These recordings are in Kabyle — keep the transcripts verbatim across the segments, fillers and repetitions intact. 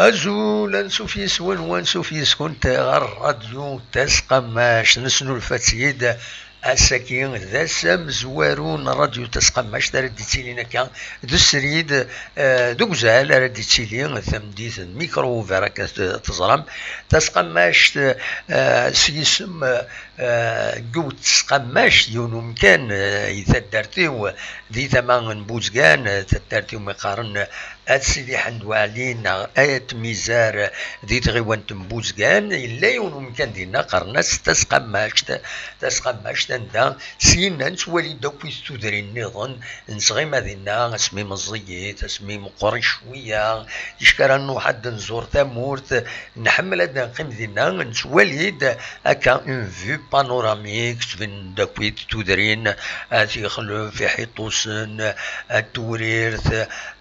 Azul, ansuf yes-wen, wansuf yes-kunt ɣer Radyu Tasqammact. Nesnulfa-tt-id ass-agi, d ass amezwaru n Radyu Tasqammact ara d-ittilin akka d srid, eh, d ugzal ara d-ittili tameddit n Micro Ouvert, akka t-, teẓram. Tasqammact, eh, s yisem, eh, yiwet tesqammact, yiwen umkan, eh, i taddart-iw, di tama n Buzgan, eh, taddart-iw mi qqaren At Sidi Ḥend Waɛli neɣ At Mizar di tɣiwant n Buzgan, yella yiwen umkan dinna qqaren-as Tasqammact. Tasqammact anda syenna nettwali-d akkit tudrin nniḍen, nettɣima dinna asmi meẓẓiyit, asmi meqqren cwiya, ticki ara nruḥ ad nẓur tamurt, nḥemmel ad neqqim dinna, nettwali-d akka une vue panoramique, ttbanen-d akkit tudrin, At Yexlef, Iḥiṭusen, At Tewrirt,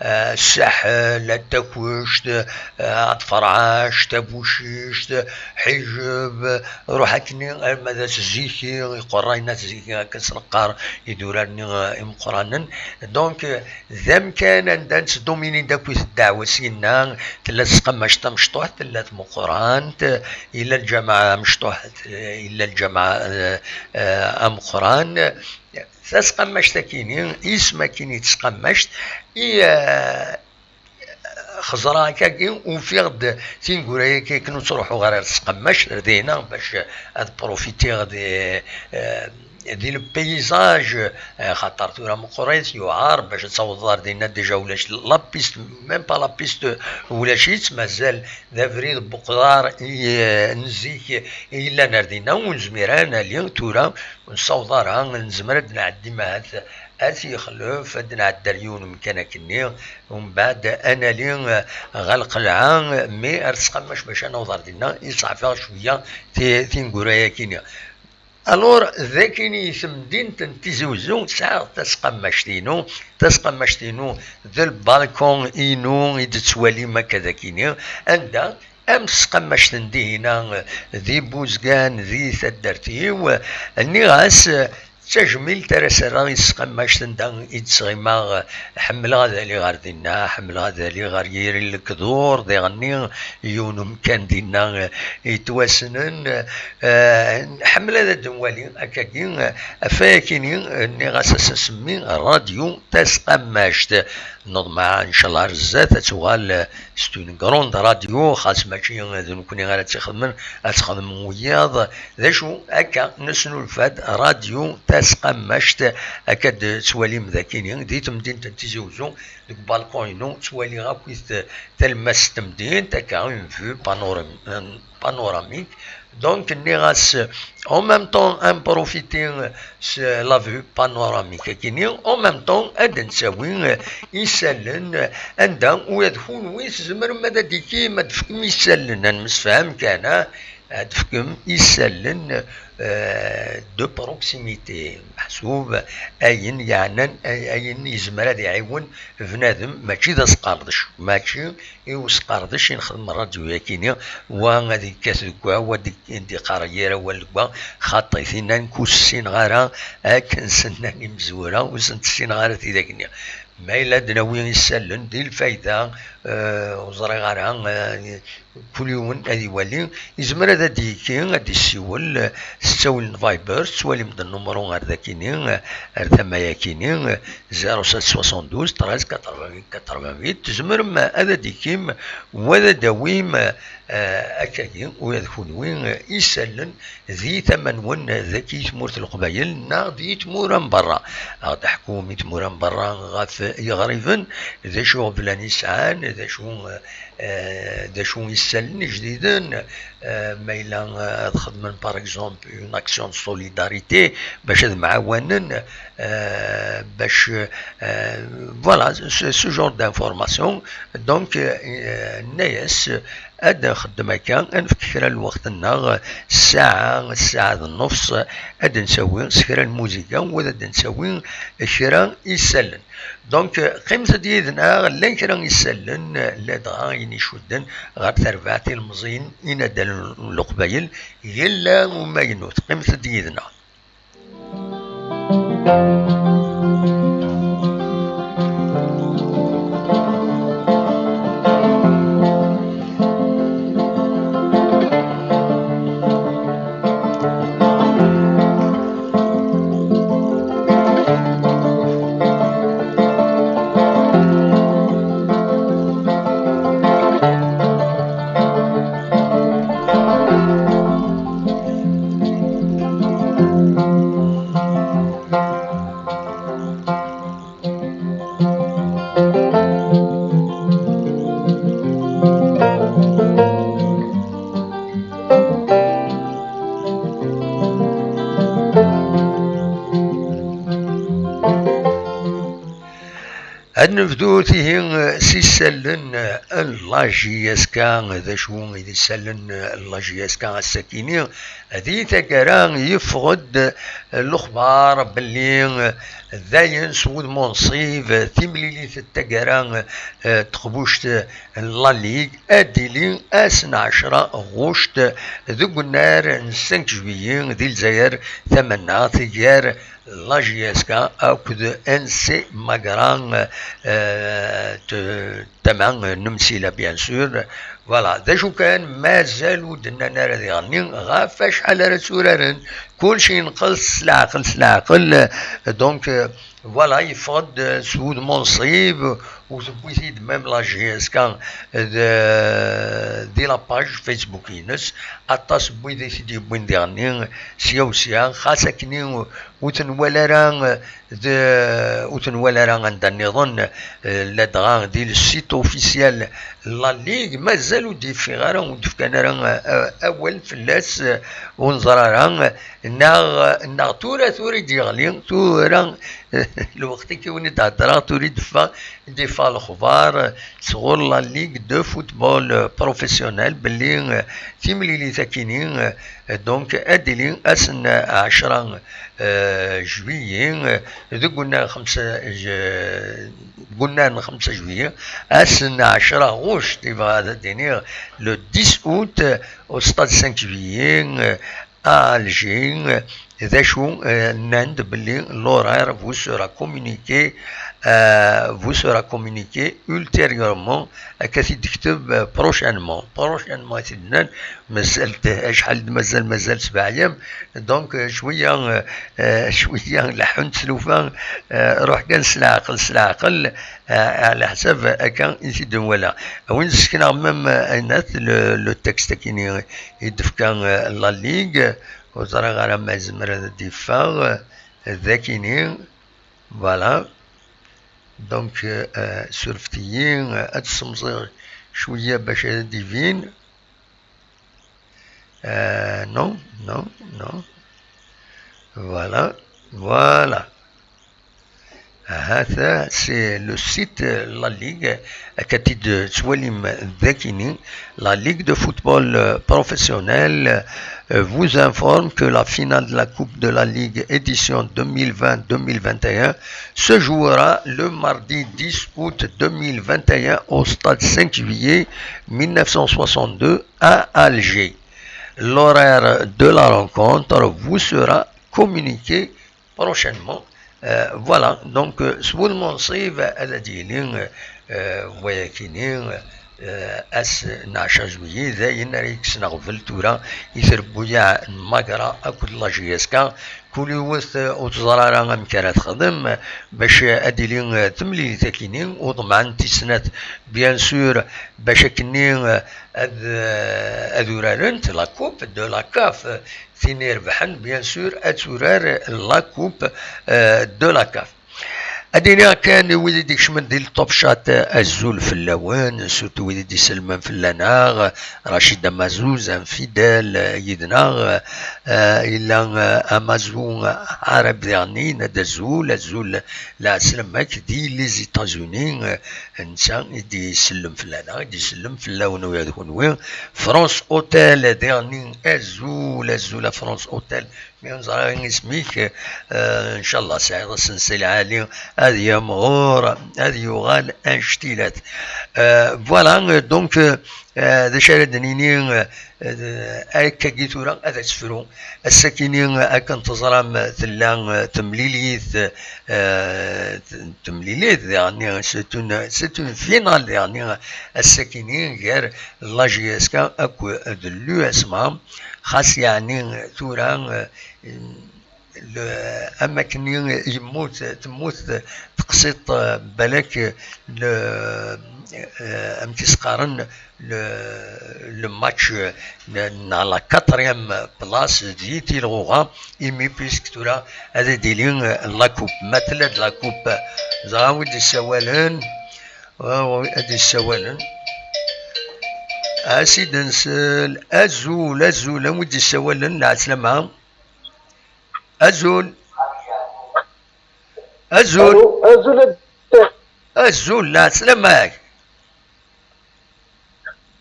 eh, Saḥel, At Takuct, eh, At Ferɛac, Tabucict, Ḥijeb, ruḥ akkenni arma d At Ziki, iqerrayen At Ziki akken s-neqqar idurar-nni, eh, imeqqranen. Donc, eh, d amkan anda nettdomini-d akkit ddeɛwa syenna, tella tesqammact tamecṭuḥt, tella tmeqqrant, yella lǧameɛ amecṭuḥ, yella lǧameɛ, eh, eh, ameqqran. Tasqammact akini, isem akini tesqammact, i, eh, xeẓreɣ akkagi, ufiɣ-d tineggura-yagi akken ur ttruḥuɣ ara ar tesqammact, ar dina bac ad profitiɣ di, eh, di le paysage, eh, xaṭer tura meqqrit, yuɛer bac ad tawḍeḍ ar dinna, déjà ulac la piste, même pas la piste, ulac-itt, mazal d abrid n uqḍar i, eh, n zik i yellan ar dinna, ur nezmir ara ad nali tura, ur nessaweḍ ara, nezmer ad d-nɛeddi ahat At Yexlef, ad d-nɛeddi ar yiwen umkan akkenni, umbeɛd ad nali, eh, ɣer lqelɛa, mi ar tesqammact bac ad naweḍ ar dinna, i ṣeɛfeɣ cwiya ti-, tineggura-yakini. Alors, d akini i temdint n Tizi Uzzu, sɛiɣ tasqammact-inu, tasqammact-inu d lbalkun-inu i d-tettwalim akka d akini, anda am tesqammact n dihina di Buzgan, di taddart-iw, nniɣ-as, d tajmilt ara s-rreɣ i tesqammact anda i d-sɣimeɣ, ḥemmleɣ ad aliɣ ɣer dinna, ḥemmleɣ ad aliɣ ɣer Yiri n Lekdur, diɣenni yiwen umkan dinna yettwassnen, eh, nḥemmel ad d-nwali akkagi, ɣef wayakini, nniɣ-as ad s-nsemmi Radyu Tasqammact. Neḍmeɛ, ncallah, ar zdat ad tuɣal, eh, c'est une grande radio, xas mačči d nekkni ara tt-ixedmen, ad tt-xedmen wiyaḍ. D acu akka, nesnulfa-d Radyu Tasqammact, akka d-tettwalim dakini, di temdint n Tizi Uzzu, deg balkun-inu, ttwaliɣ akkit talemmast n temdint, akka une vue panoram-, panoramique. Donc, nniɣ-as, en même temps, ad nprofiti s la vue panoramique akini, en même temps, ad d-nsawi isallen, anda ula d kunwi tzemrem ad d-ikim, ad d-tefkem isallen, ad nemsefham kan, ah, ad d-tefkem isallen, eh, de proximité, meḥsub ayen yeɛnan, ay-, ayen yezmer ad iɛiwen bnadem, mačči d asqerdec, mačči i usqerdec i nexdem rradyu-yakini, wa ad yekkat deg wa, wa ad d-iqerr yir awal deg wa, xaṭi, tinna nekk ur ssineɣ ara akken s-nnan imezwura, ur sent-ssineɣ ara tidak-nni. Ma yella ad d-nawi isallen di lfayda, eh, ur ẓriɣ ara, eh, kul yiwen ad iwali, yezmer ad d-yekki, ad d-yessiwel, eh, s ttawil n Viber, tettwalim-d nnumru ar dakini, eh, ar tama-yakini, eh, zéro sept soixante-douze treize quatre-vingt-huit quatre-vingt-huit, tzemrem ad d-ikim wa ad d-awim, eh, akkagi, ula d kunwi, eh, isallen di tama-nwen, eh, dagi i tmurt n Leqbayel neɣ di tmura n berra. Ad d-ḥkum i tmura n berra ɣef yiɣriben, d acu iɣeblan i sɛan, d acu, eh, d acu isallen ijdiden, eh, ma yella, eh, ad xedmen, par exemple, une action de solidarité, bac ad mɛawanen, eh, bac, eh, voilà, ce, ce genre d'information. Donc, eh, nna-yas, ad nxeddem akka, ad nefk kra n lweqt-nneɣ, ssaɛa, ssaɛa d nnefṣ, ad d-nsawi s kra n lmuzika, u ad d-nsawi kra isallen. Donc, qqimet-d yid-neɣ, llan kra isallen, ladɣa ayen icudden ɣer terbaɛt ilemẓiyen inaddalen n Leqbayel, yella umaynut. Qqimet-d yid-neɣ. Ad nebdu tihi s isallen n la J S K. D acu i d isallen n la J S K ass-akini? Di taggara yeffeɣ-d lexbar belli dayen s wudem unṣib timlilit n taggara, eh, teqbuct n la Ligue ad d-tili ass n ɛecra ɣuct deg unnar n cinq juillet di Lezzayer tamaneɣt gar la J S K akked N C Magra, eh, t-, tama n Msila, bien sûr. Voilà, d acu kan, mazal ur d-nnan ara diɣenni ɣef acḥal ara tturaren. Kullec yenqes s leɛqel, s leɛqel. Donc, eh, voilà, yeffeɣ-d, eh, s wudem unṣib, ur tewwi-t-id même la J S K d, di la page Facebook-ines. Aṭas n wid i t-id-yewwin diɣenni, sya u sya, xas akkenni ur ten-wala ara, d, ur ten-wala ara anda nniḍen, eh, ladɣa di le site officiel la Ligue, mazal ur d-yeffiɣ ara, ur d-fkan ara, eh, awal fell-as, eh, ur neẓra ara, neɣ, neɣ tura, tura i d-yeɣli, tura, lweqt-agi win i d-heddreɣ, tura i d-teffeɣ, i d-yeffeɣ lexbar sɣur la Ligue de football, eh, professionnel belli, eh, timlilit akini, eh, donc ad d-tili ass n ɛecra, eh, juillet, eh, deg unnar xemsa, eh, deg unnar n xemsa juillet, ass n ɛecra ɣuct, yebɣa ad d-iniɣ le dix août, eh, au stade cinq juillet, eh, à Alger. D acu, eh, nnan-d belli l'horaire vous sera communiqué, eh, vous sera communiqué ultérieurement, akka t-id-tekteb, eh, prochainement. Prochainement i t-id-nnan, mazal acḥal d mazal, mazal sebɛa ayyam. Donc, eh, cwiya, eh, eh, cwiya leḥḥun tlufa, eh, ruḥ kan s leɛqel, s leɛqel, eh, ɛla ḥsab akka i t-id-nwala. A win d-sekneɣ même, eh, aynat, le, le texte akini i d-tefka, eh, la Ligue, ur ẓriɣ ara ma yezmer ad d-yeffeɣ, eh, d akini. Voilà. Donc, eh, surfet-iyi, eh, ad t-ssemẓiɣ cwiya bac ad d-ibin. Euh, non, non, non. Voilà, voilà. Ahat, c'est le site, euh, La Ligue, euh, akka t-id-tettwalim dagini. La Ligue de football, euh, professionnel, euh, vous informe que la finale de la Coupe de la Ligue édition deux mille vingt deux mille vingt et un se jouera le mardi dix août deux mille vingt et un au stade cinq juillet mille neuf cent soixante-deux à Alger. L'horaire de la rencontre vous sera communiqué prochainement. Euh, voilà, donc, euh, s wudem unṣib ad d-yili, euh, wayakini, euh, ass n ɛecra juillet, d ayen ara yekksen aɣbel tura i trebbuyaɛ n Magra akked la J S K. Kul yiwet, eh, ur teẓri ara amek ara texdem, eh, bac, eh, ad d-tili, eh, temlilit akini, uḍman tis snat, bien sûr, bac akkenni, eh, ad, eh, ad urarent la Coupe de la CAF, eh, tin irebḥen, bien sûr, ad turar la Coupe, eh, de la CAF. Ad iniɣ kan i wid i d-ikecmen di Top Chat, azul fell-awen, surtout wid i d-isellmen fell-aneɣ, Rachid Amazuz, Infidèle, yid-neɣ, eh, yella, eh, Amazu Arab diɣenni, yenna-d azul, azul, lɛeslama-k di les États-Unis, eh, netta i d-isellem fell-aneɣ, i d-isellem fell-awen ula d kenwi. France Hotel diɣenni, azul, azul a France Hotel, mi ur neẓri isem-ik, eh, ncallah tesɛiḍ asensi lɛali, ad yamɣur, ad yuɣal anect-ilat. Eh, voilà, donc, eh, d acu ara d-nini, eh, akkagi tura ad as-fru. Ass-akini, akken teẓram, tella, eh, temlilit, eh, temlilit, diɣenni, c'est une, c'est une finale, diɣenni, ass-akini, gar la J S K akked l'U S M A. Xas yeɛni tura, eh, le-, am akken yemmut, temmut teqsiṭ, eh, balak, le, eh, amek i s-qqaren, le, le match, eh, n, n la quatrième place di tilɣuɣa, imi puisque tura ad d-tili, eh, la coupe. Ma tella-d la coupe, ẓra wi d-issawalen, wa, wa, ad d-issawalen. A s-id-nsel, azul, azul, a wi d-issawalen, lɛeslama. Azul. Azul. Alo, azul a Dda. Azul, la, sslam-ak.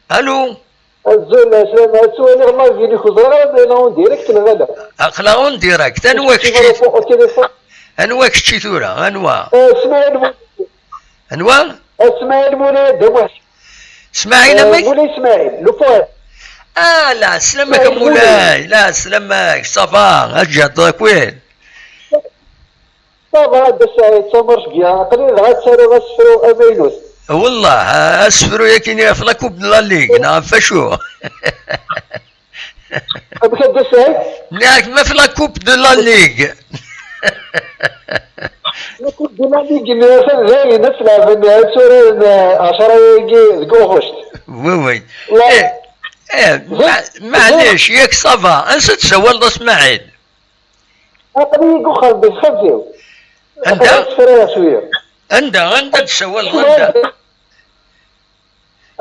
Allô? Azul, sslam, ad ttwaliɣ live-inek, ur ẓriɣ ara ma yella en direct neɣ ala. Aql-aɣ en direct. Anwa kečč? Au téléphone. Anwa kečč tura? Anwa? Eh, Smaïl Moulay. Anwa? Eh, Smaïl Moulay, d amuḥ. Smaïl, eh, amek? Moulay Smaïl, le poète. Ah, la, sslam-ak a Moulay. La, sslam-ak, ça va, ad ǧǧeɣ-d akwil. Ça va, a Dda Saɛid, ça marche bien. Aql-i dɣa ttaruɣ asefru amaynut. Wellah, asefru-yagi ɣef la Coupe de la Ligue, neɣ ɣef wacu? Amek a Dda Saɛid? Nniɣ-ak ma ɣef la Coupe de la Ligue. La Coupe de la Ligue, nniɣ-ak dayen, ad tt-leɛben, ad tt-uren, eh, ɛecra-agi deg Uɣuct. Oui, oui. La- Eh, eh, ma-, maɛlic, yak ça va. Ansa d-tsawaleḍ a Smaɛil? Aql-iyi deg uxxam, di texxamt-iw. Anda? Aql-iyi ttefrayeɣ cwiya. Anda, anda d-tsawaleḍ, anda?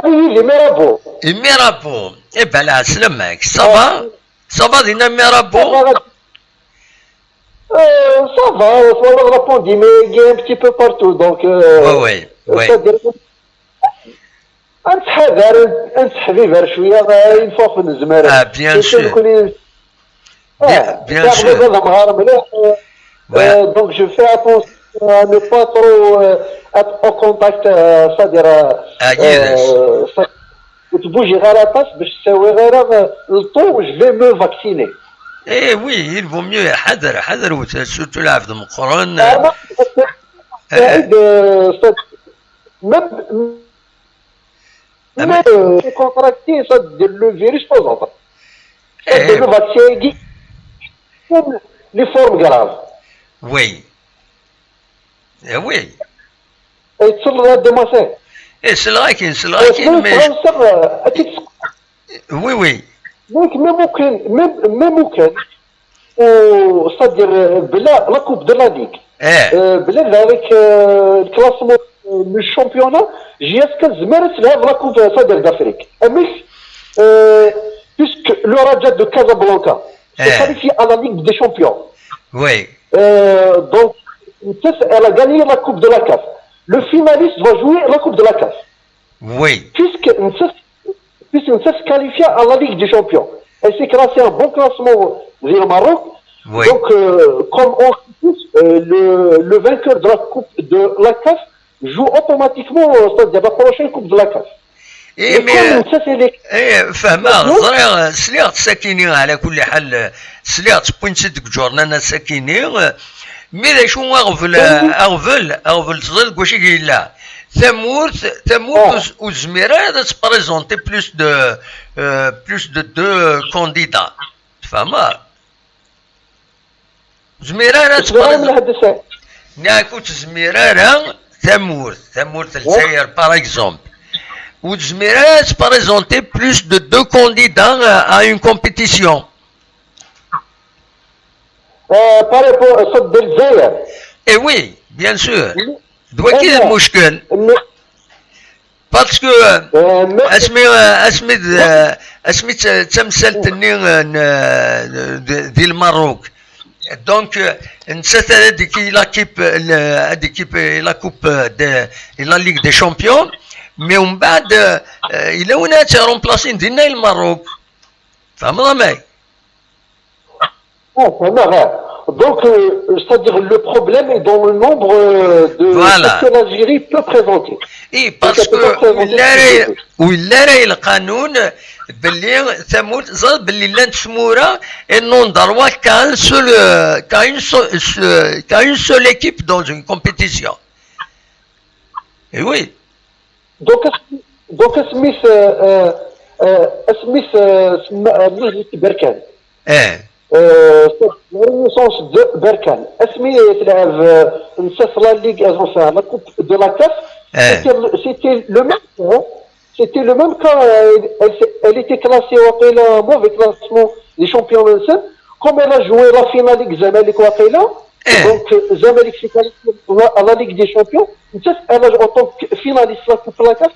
Ay, di Mirabeau. Di Mirabeau. Eh ben, la, sslam-ak. Ça va? Ça va dinna Mirabeau? Ça va, euh, ça va, twalaḍ la pandémie, il y a un petit peu partout, donc, euh, oui, oui, oui. C'est-à-dire, ad nettḥadar, ad nettḥbibar cwiya, ayen ɣef nezmer. Ah, bien sûr. Nekkni, bien, bien sûr. Baba d amɣar mliḥ, euh, ouais. Euh, donc je fais attention à ne pas trop, euh, être au contact, euh, c'est-à-dire, euh, ah, yid-s. Euh, ça, ur ttbujiɣ ara aṭas bac ur ttawiɣ ara, euh, le temps où je vais me vacciner. Eh oui, il vaut mieux, ḥader, ḥader, surtout lɛebd meqqren. Ah, non, parce que, eh, euh, c'est-à-dire, même, mais, euh, c'est contracté, ça, de le virus aux autres. Ça, de le vaccin, qui, comme les formes graves. Oui. Eh oui. Et sur la démarche. Eh, c'est vrai qu'il, c'est vrai qu'il, mais, euh, oui, oui. Donc, même aucun, même, même aucun, euh, c'est-à-dire, euh, بلا la Coupe de la Ligue. Eh. Euh, بلا avec, euh, le classement, euh, le championnat, jusqu'à زمرت la Coupe, c'est-à-dire d'Afrique. Amek, euh, puisque le Raja de Casablanca s'est qualifié à la Ligue des Champions. Oui. Euh, donc, elle a gagné la Coupe de la CAF. Le finaliste va jouer la Coupe de la CAF. Oui. Puisque نتايا, puisque نتايا se qualifie à la Ligue des Champions. Elle s'est classée en bon classement vers le Maroc. Oui. Donc, euh, comme on sait tous, euh, le, le vainqueur de la Coupe de la CAF joue automatiquement, euh, c'est-à-dire la prochaine Coupe de la CAF. Eh, mais, euh, eh, fehmeɣ, ẓriɣ, sliɣ-tt sakini, ɛla kulli ḥal, sliɣ-tt, wwin-tt-id deg ǧurnal-a sakini, mais d acu aɣbel, aɣbel, aɣbel, teẓriḍ deg wacu i yella? Tamurt, tamurt ur, ur tezmir ara ad tprezenti plus de, euh, plus de deux candidats. Tfehmeḍ? Ur tezmir ara ad tprezenti. Nniɣ-ak ur tezmir ara tamurt, tamurt n Lezzayer, par exemple. Ur tezmir ara ad tprezenti plus de deux candidats à, à une compétition. Euh, par rapport à celle de Lezzayer. Eh oui, bien sûr. D wagi i d lmuckel. Parce que, euh, asmi, euh, asmi d, euh, asmi d ta-, d tamsalt-nni, euh, n, euh, d, di Lmerruk. Donc, euh, nettat ad d-teki la Coupe, euh, ad d-teki la Coupe, euh, de, la Ligue des Champions, mais umbeɛd, euh, yella win ad tt-iremplasin dinna i Lmerruk. Tfehmeḍ a May? Ah, ça va. Donc, euh, c'est-à-dire le problème est dans le nombre, euh, de, voilà, ce que l'Algérie peut présenter. Et parce que ur yelli ara, ur yelli ara lqanun belli tamurt, ẓer belli llant tmura, et non, droit qu'à un seul, euh, qu'à une seule, qu'à une seule équipe dans une compétition. Et oui. Donc, donc, asmi, euh, euh, euh, asmi, euh, sma-, euh, Berkane. Eh. Euh, c'est la renaissance de Berkane. Asmi, euh, تلعب, euh, نتايا la Ligue, euh, enfin, la Coupe de la CAF, eh, c'était le, c'était le même, hein. C'était le même cas, euh, elle, elle était classée au, au mauvais classement des champions, comme elle a joué la finale avec Zamalek, eh. Donc, euh, Zamalek s'est qualifié à la, à la Ligue des Champions. Elle a, en tant que finaliste, la Coupe la CAF.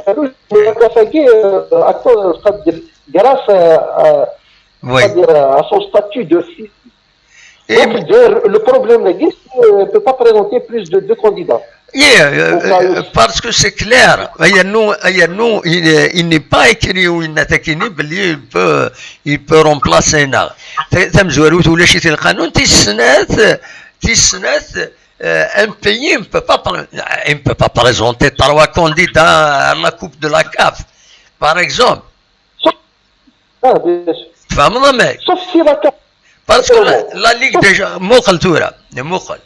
La CAF, euh, grâce à, à, oui, c'est-à-dire à son statut de fi-, et donc, mais le problème, c'est qu'elle ne peut pas présenter plus de deux candidats. Yeah, euh, euh, parce que c'est clair. Ayannu, ayannu, il, il n'est pas écrit, ou il n'a écrit, il peut, il peut remplacer. Tamezwarut ulac-it lqanun, tis snat, tis snat, euh, un pays ne peut pas, il ne peut pas présenter trois candidats à la Coupe de la caf, par exemple. Ah, bien sûr. Tfehmeḍ amek? Sauf si la carte. Parce que la, la Ligue des Champions, muqel tura, muqel.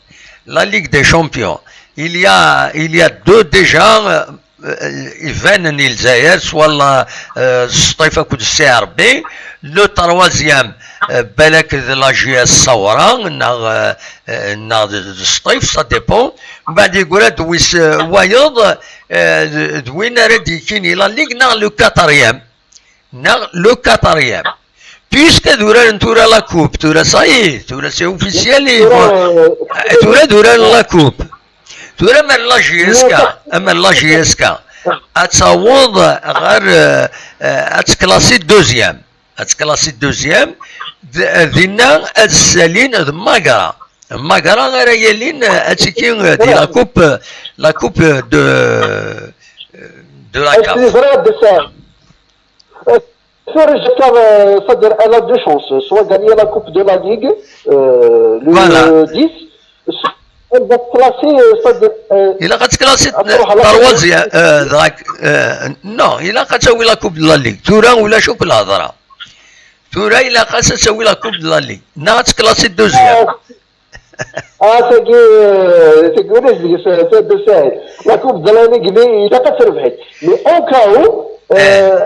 La Ligue des Champions, il y a, il y a deux déjà, euh, euh, ibanen i Lezzayer, soit la, euh, Sṭif akked Ssi Ṛebbi, le troisième, euh, balak d la J S Sawra, neɣ, euh, euh, neɣ d, d Sṭif, ça dépend. Mbeɛd yegra-d wis, euh, wayeḍ, euh, d, d win ara d-yekkin i la Ligue, neɣ le quatrième. Neɣ le quatrième. Puisque ad uraren tura la coupe, tura ça y est, tura c'est officiel, tura ad uraren la coupe. Tura ma la J S K, ama la J S K, ad taweḍ ɣer, euh, euh, ad tklasi deuxième. Ad tklasi deuxième, d- dinna ad ssalin d Magra. Magra ara yalin, euh, ad tiki, euh, di la coupe, euh, la coupe de, euh, de la caf. Ẓriɣ d Saɛid. Tura, c'est-à-dire, elle a deux chances. Soit gagner la Coupe de la Ligue, euh, le Voilà. dix, soit elle va se classer, euh, c'est-à-dire, euh, Ilaq ad tklasi ad truḥ à la troisième, euh, dɣa, euh, non, ilaq ad tawi la Coupe de la Ligue. Tura ulac akk lhedra. Tura ilaq ad tawi la Coupe de la Ligue. Neɣ ad tklasi deuxième. Ah, tagi, euh, tagi ulac deg-s, euh, de Saïd. La Coupe de la Ligue, mais il a pas servi. Mais au cas où, euh,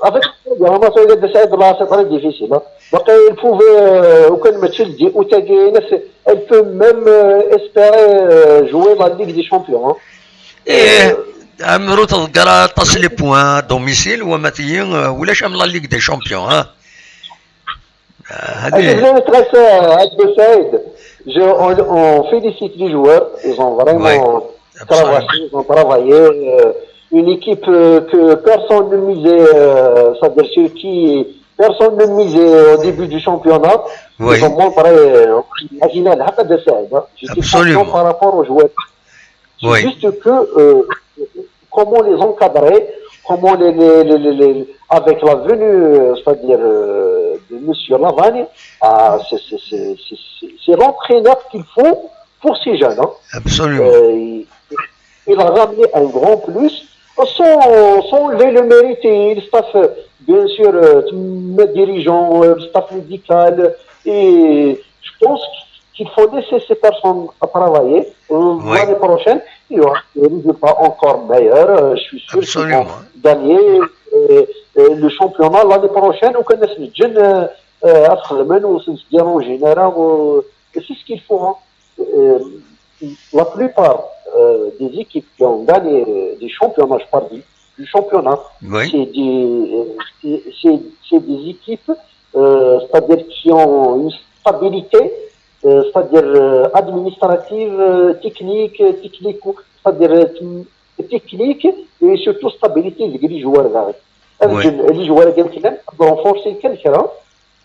avec vraiment, ça, de Saïd, là, c'est très difficile. Hein. Donc, il pouvait, euh, au cas de match, il dit, ou tagi, elle peut même, euh, espérer, euh, jouer la Ligue des Champions. Hein. Ih, ɛemru tḍegger aṭas les points à domicile, wama tigi, euh, ulac am la Ligue des Champions, hein. Ah, Je voulais m'intéresser à Abdel Saïd. Je, on, on félicite les joueurs. Ils ont vraiment Oui, travaillé. Absolument. Ils ont travaillé. Euh, une équipe, euh, que personne ne misait, euh, c'est-à-dire sur qui personne ne misait au début du championnat. Oui. Ils ont montré, euh, imaginez, Abdel Saïd, hein. J'étais Absolument. Content par rapport aux joueurs. C'est Oui. Juste que, euh, comment les encadrer, comment les, les, les, les, les- avec la venue, euh, c'est-à-dire, euh, de Monsieur Lavani, ah, c'est, c'est, c'est, c'est, c'est, c'est l'entraîneur qu'il faut pour ces jeunes. Hein. Absolument. Euh, il, il a ramené un grand plus sans, sans enlever le mérite et le staff, euh, bien sûr, euh, le dirigeant, euh, le staff médical. Et je pense qu'il faut laisser ces personnes à travailler. Euh, Oui. L'année prochaine, il y aura des résultats encore meilleurs. Euh, je suis sûr qu'ils vont Absolument. Gagner, euh, euh, le championnat l'année prochaine. وكان ناس الجن، euh, euh, أفخذ منه وسنس ديرونجي نرى و- c'est ce qu'il faut. Hein. Euh, la plupart, euh, des équipes qui ont gagné des championnats, je parle du, du championnat, Oui. c'est des, euh, c'est- c'est- c'est des équipes, euh, c'est-à-dire qui ont une stabilité, euh, c'est-à-dire, euh, administrative, euh, technique, euh, technico, c'est-à-dire, euh, technique et surtout stabilité ديال les joueurs. Oui. Les joueurs كاين renforcer كان كرا.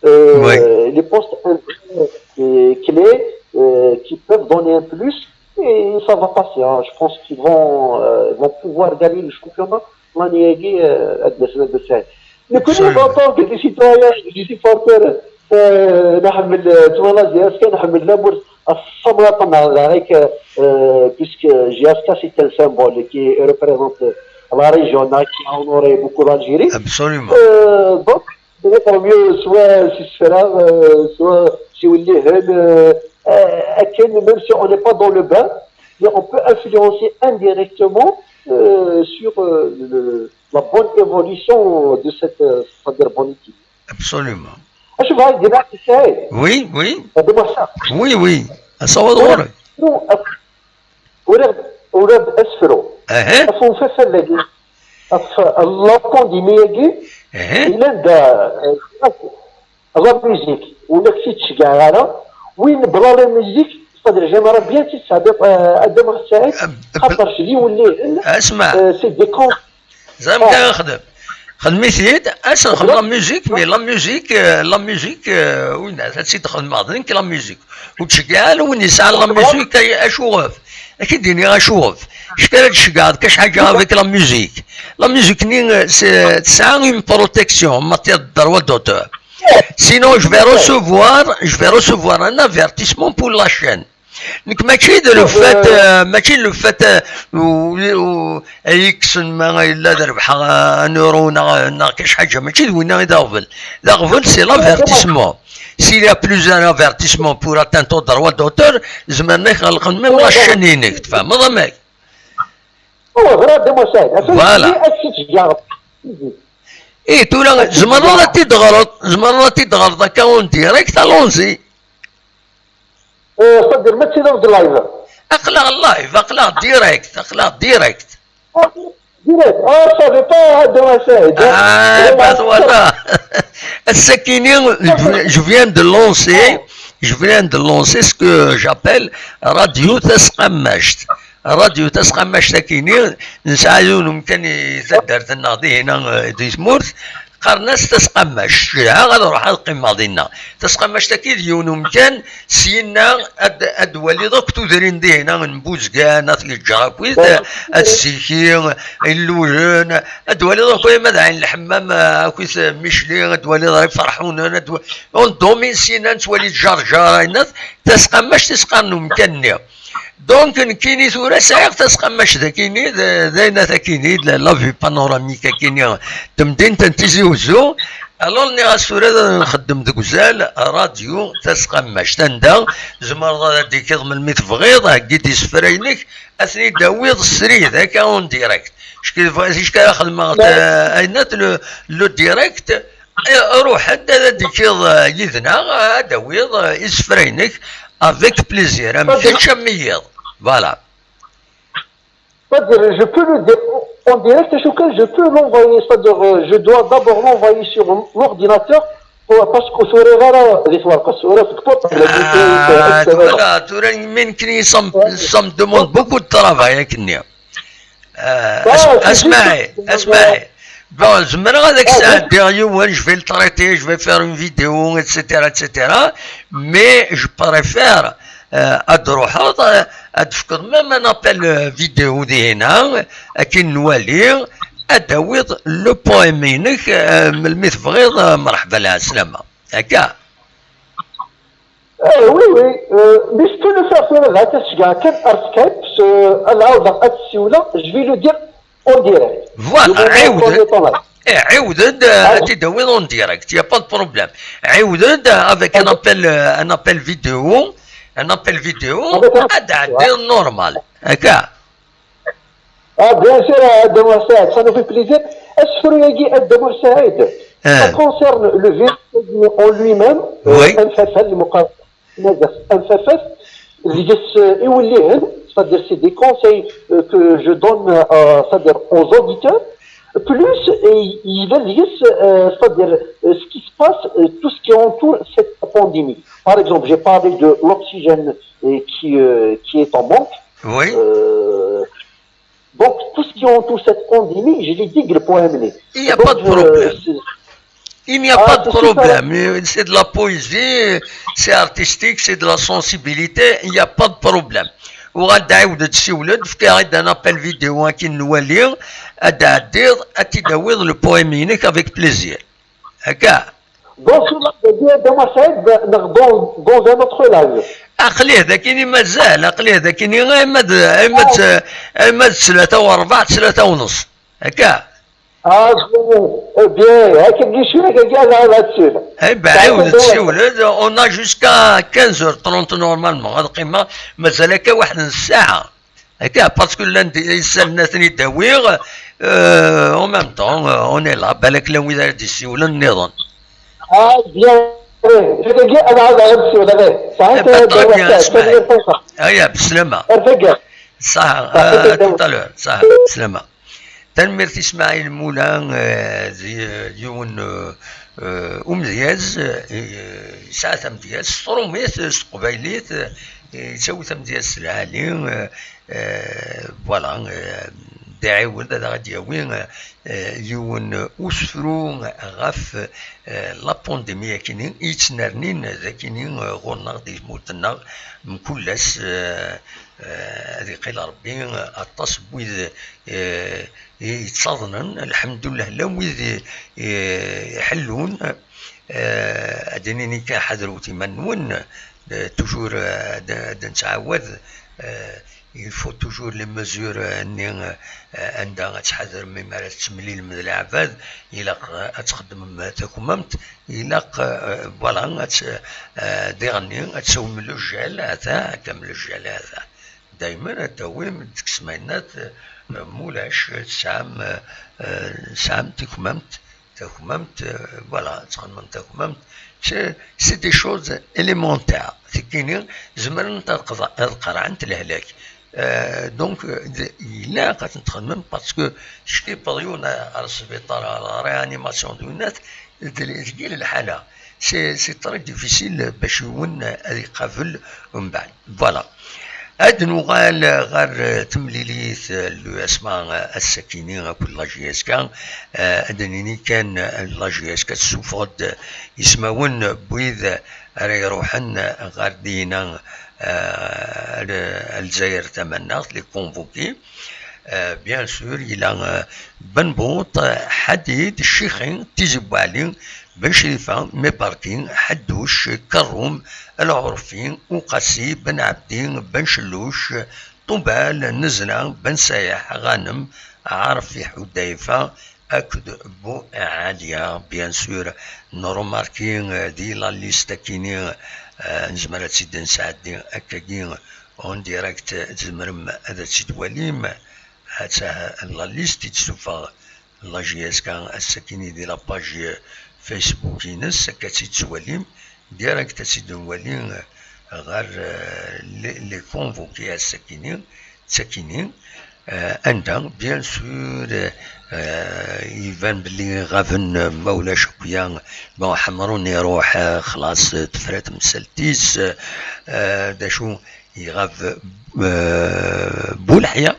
Euh, Oui. Les postes, euh, clés, euh, qui peuvent donner un plus et ça va passer. Hein. Je pense qu'ils vont, euh, vont pouvoir gagner le championnat l'année هادي, euh, هاد السنة هاد السنة. Mais كل Absolument. En tant que des citoyens, des supporters, euh, نحمل, euh, تما la J S K, نحمل la bourse الصملة تما هذاك, euh, puisque J S K c'est un symbole qui représente la région, qui a honoré beaucoup l'Algérie. Absolument. Euh, donc, c'est tant mieux, soit c'est cela, euh, soit c'est une légende, euh, euh, même si on n'est pas dans le bain, mais on peut influencer indirectement, euh, sur, euh, le- la bonne évolution de cette, euh, c'est-à-dire bonne équipe. Absolument. اش بغا يدير واحد السعيد؟ Oui, oui. هذا ما صح. Oui, oui. Asawaḍ ɣur-i. ولاد ولاد اسفرو. Aha. Afun fafallagi. La pandémie-agi. Aha. Il a de la musique. ولا كنتي تشجع على وين بلا la musique. C'est-à-dire, j'aimerais bien تتسابق, آه، ادم السعيد. أب- خاطر شي يولي. اسمع. آه، c'est des con- زعما كنخدم. Xdem-it-id, ad s-nxdem la musique, mais la musique, euh, la musique, euh, win ad tt-id-xedmeɣ d nekk la musique. Ur ttceggiɛ ara win yesɛan la musique, ay acuɣef. Ad k-id-iniɣ acuɣef. Kečč ara d-tceggɛeḍ kac ḥaǧa avec la musique. La musique-nni, euh, c'est, tesɛa une protection en matière de droit d'auteur. Sinon, je vais recevoir, je vais recevoir un avertissement pour la chaîne. Nekk mačči d le fait, euh, mačči d le fait, euh, u- u- ay kksen ma yella d rrbeḥ, euh, un euro neɣ neɣ kac ḥaǧa, mačči d winna i d aɣbel. D aɣbel, c'est l'avertissement. S'il y a plusieurs avertissements pour atteinte au droit d'auteur, zemren ad k-ɣelqen même la chaîne-inek, tfehmeḍ amek? Voilà. Ih, tura tzemreḍ ad t-id-teɣreḍ, tzemreḍ ad t-id-teɣreḍ akka en direct, allons-y. C'est-à-dire mačči d live. Aql-aɣ live, aql-aɣ direct, aql-aɣ direct. Direct. Ah, je savais pas, ah, demain c'est. Ah, ben voilà. Ass-akini, je viens de lancer, je viens de lancer ce que j'appelle Radio Tasqammact. Radio Tasqammact akini, nesɛa yiwen umkan i taddart-nneɣ dihin, eh, di tmurt, qqaren-as Tasqammact. Cedhaɣ ad ruḥeɣ ad qqimeɣ dinna. Tasqammact-agi d yiwen umkan, syenna ad, ad twaliḍ akk tudrin dihin, n Buzgan, At Yeǧǧer akkit, At Ziki, Illulen, ad twaliḍ akk ma d Ɛin Lḥemmam, akkit Micli, ad twaliḍ Iferḥunen, ad twa-, on domine syenna ad twaliḍ Ǧerǧer, ayennat, Tasqammact i s-qqaren umkan-nni. Donc, nekkini tura sɛiɣ Tasqammact d akini, d, d ayennat akini, d la, la vue panoramique akini, temdint n Tizi Uzzu. Alors, nniɣ-as tura ad nxeddem deg uzal, Radio Tasqammact. Anda tzemreḍ ad d-tikiḍ melmi tebɣiḍ, heggi-d isefra-inek, ad ten-id-tawiḍ srid, akka en direct. Ticki ara xedmeɣ, eh, ayennat le, le direct, eh, ruḥ-d ad d-tikiḍ, eh, yid-neɣ, ad d-tawiḍ, eh, isefra-inek, avec plaisir, am kečč am wiyiḍ. Voilà. C'est-à-dire, je peux le dire en direct, acu kan, je peux l'envoyer, c'est-à-dire, euh, je dois d'abord l'envoyer sur l'ordinateur, pour, parce que ur ttwaliɣ ara di twerqet, ur ttwaliɣ deg portable, ah, tura, tura, mais nekkini, ça me, ça me demande beaucoup de travail, akkenni. Euh, ah, asmaɛi, asmaɛi. Bon, zemreɣ ad ak-sɛeddiɣ yiwen, je vais le traiter, je vais faire une vidéo, et cetera, et cetera. Mais je préfère, euh, ad d-truḥeḍ, euh, ad d-tefkeḍ même un appel, euh, vidéo dihin-a, akken nwali, ad d-tawiḍ le poème-inek, euh, melmi tebɣiḍ, euh, mreḥba lɛeslama. Akka. Eh, oui, oui. Euh, mais je peux le faire tura, ad as-ceggɛeɣ kan ar Skype, euh, ad ɛawdeɣ ad ssiwleɣ, je vais le dire en direct. Voilà, ɛiwed-d. Eh, ɛiwed-d, euh, ad t-id-tawiḍ en direct, y a pas de problème. Ɛiwed-d, euh, avec un appel, euh, un appel vidéo, un appel vidéo, ad d-tɛeddiḍ normal. Akka. Ah, bien sûr, a Dda Muḥ Saɛid, ça nous fait plaisir. Asefru-agi, a Dda Muḥ Saɛid, ça concerne le vélo en lui-même, euh, amfafal, lmuqar-, amfafal, deg-s, euh, iwellihen, c'est-à-dire c'est des conseils, euh, que je donne, euh, c'est-à-dire aux auditeurs. Plus, euh, il y a, euh, c'est-à-dire, euh, ce qui se passe, euh, tout ce qui entoure cette pandémie. Par exemple, j'ai parlé de l'oxygène, euh, qui, euh, qui est en manque. Euh, Donc, tout ce qui entoure cette pandémie, je l'ai dit deg le poème-nni. Il n'y a pas de problème. Il n'y a pas de problème. C'est de la poésie, c'est artistique, c'est de la sensibilité, il n'y a pas de problème. Uɣal-d, ɛiwed-d, siwel-d, efk-aɣ-id un appel vidéo akken nwali, ad d-tɛeddiḍ, ad t-id-tawiḍ le poème-inek avec plaisir. Akka. Dans ce live, a Dda Muḥ Saɛid, neɣ dans, dans un autre live. Aql-i d akini mazal, aql-i d akini, ayma d, ayma d, ayma d tlata u rbeɛ, tlata u nus. Akka. Ah, bien, eh bien, akken cwiya, akken ad, ad tsiwel. Eh ben, on a jusqu'à quinze heures trente normalement. Ad qqimeɣ, mazal akka waḥed n ssaɛa. Akka, parce que llan d-, isallen ad ten-id-awiɣ, euh, en même temps, euh, on est là, balak llan wid ara d-yessiwlen nniḍen. Ah, bien. Dagi, ad ɛawdeɣ ad ssiwleɣ, eh. Saɛid, eh, très bien, asmaɛi. Aya, beslama. Ar tagi. Saha, à tout à l'heure. Saha, beslama. Tanemmirt i Smaɛil Mula, eh, d, eh, yiwen, eh, eh, umedyaz, eh, yesɛa tamedyazt, s tṛumit, s teqbaylit, eh, yettawi tamedyazt s lɛali, eh, eh, voilà, eh, iɛiwed ad aɣ-d-yawi, eh, yiwen usefru ɣef, eh, la pandémie akini i yettnernin d akini, eh, ɣur-neɣ di tmurt-nneɣ mkul ass, eh, eh, ad iqqil Rebbi, eh, aṭas n wid, eh, i yettaḍnen, lḥemdullah, llan wid i, i iḥellun, eh, ad d-nini kan ḥadret iman-nwen, eh, toujours, eh, ad, ad nettɛawad, eh, il faut toujours les mesures, eh, nni, eh, anda ad tḥadrem mi ara tettemlilem d leɛbad, ilaq, eh, ad txeddmem takmamt, ilaq, eh, voilà, ad t-, eh, diɣenni ad tawim le gel, ata, akka le gel, ata. Daymen ad tawim, ad tekksem ayennat, eh, mulac, eh, tesɛam, eh, eh, tesɛam tikmamt, takmamt, eh, voilà, ad txedmem takmamt. C'est, c'est des choses élémentaires. Tikini zemrent ad qeḍ-, ad qerɛent lehlak. Euh, donc, euh, d-, ilaq ad tent-txedmem parce que teckipeḍ yiwen ar sbiṭar, ar la réanimation d winnat, d-, tgil lḥala. C'est, c'est très difficile bac yiwen ad iqabel umbeɛd. Voilà. Ad nuɣal ɣer, euh, temlilit, euh, l'U S M A, euh, ass-akini akked la J S K. Euh, ad d-nini kan, euh, la J S K tessufeɣ-d ismawen n wid ara iruḥen ɣer dinna, euh, ar, ar Lezzayer tamaneɣt, les convoqués. Euh, bien sûr, yella, euh, Benbuṭ, Ḥadid, Ccixi, Tizi Bwaɛli, Ben Crifa, Mibarki, Ḥedduc, Kerrum, Lɛurfi, Uqasi, Ben Ɛebdi, Ben Celluc, Ṭubal, Nezla, Ben Sayeḥ, Ɣanem, Ɛarfi, Ḥudayfa, akked Bu Ɛaliya, bien sûr. Nrumarki, euh, di la liste akini, euh, nezmer ad tt-id-nesɛeddi akkagi en direct, tzemrem ad tt-id-twalim. Attah la liste i d-tessufeɣ la J S K ass-akini di la page Facebook-ines, akka ad tt-id-twalim. Direct ad tt-id-nwali, euh, ɣer, euh, les, les convoqués ass-akini, d takini, euh, anda, bien sûr, euh, iban belli ɣaben, euh, ma ulac akya, bon, Ḥemrun iruḥ, euh, xlaṣ, euh, tefra temsalt-is, euh, d acu, iɣab, euh, Buleḥya,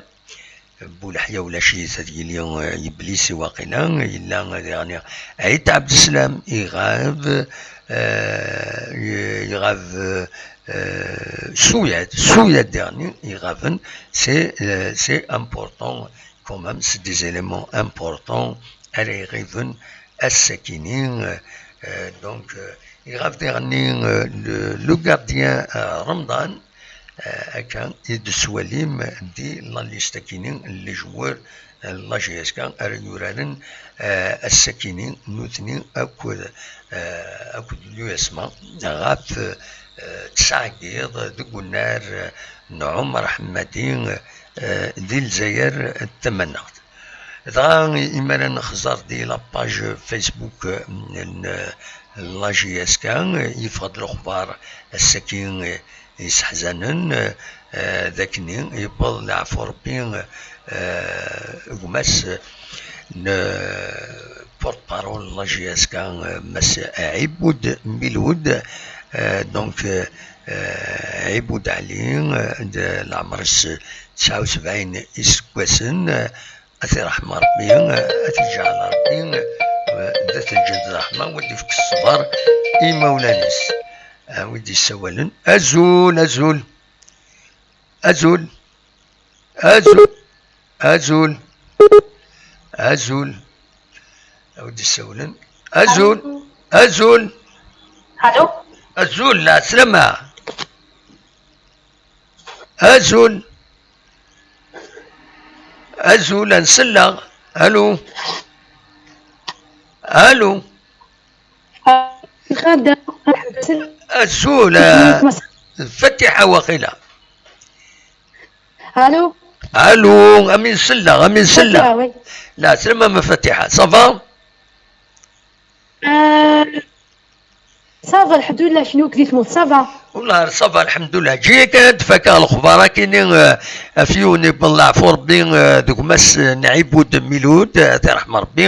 Buleḥya ulac-it, ad yili, eh, Yeblis i waqila, yella diɣen Ɛid Ɛebdeslam, iɣab, eh, iɣab, eh, Suyad, Suyad diɣen iɣaben, c'est, eh, c'est important quand même, c'est des éléments importants ara iɣiben ass-akini, eh, donc, eh, iɣab diɣen, eh, le, le gardien, eh, Remḍan, Eh, akka i d-tettwalim di la liste-akini n les joueurs, eh, n la J S K ara yuraren, eh, ass-akini nutni akked, eh, akked l'U S M A ɣef, eh, tesɛa n yiḍ deg unnar, eh, n Ɛumer Ḥemmadi, eh, di Lezzayer tamaneɣt. Dɣa, imi ara nexẓer di la page Facebook, eh, n, eh, la J S K, eh, yeffeɣ-d lexbar ass-agi, eh, yesseḥzanen, eh, d akken yewweḍ leɛfu Rebbi, eh, gma-s n, eh, porte-parole n la J S K, eh, Mass Ɛibud Milud, eh, donc, eh, eh, Ɛibud Ɛli, eh, d leɛmer-is tesɛa u sebɛin iseggasen, eh, Ad t-iṛḥem Ṛebbi, ad t-iǧɛel Ṛebbi, eh, d at lǧend ṛṛeḥma, u ad d-ifk ṣṣber i imawlan-is. A wi d-yessawalen, azul, azul, azul, azul, azul, azul. A wi d-yessawalen, azul, azul, Allô. Azul, lɛeslama. Azul. Azul, ad n-selleɣ. Alu. Alu. Azul, ah, Fatiḥa waqila. Allô. Allô, amin selleɣ, amin selleɣ. Lɛeslama ma Fatiḥa, ça va? Ça va, lḥemdullah, kenwi akk di tmurt, ça va? Wallah, ça va, lḥemdullah. Ǧiya kan ad d-fakaɣ lexbar akini, eh, ɣef yiwen ibn leɛfu Rebbi, eh, d gma-s n Ɛibud Milud, eh, ad t-iṛḥem Rebbi,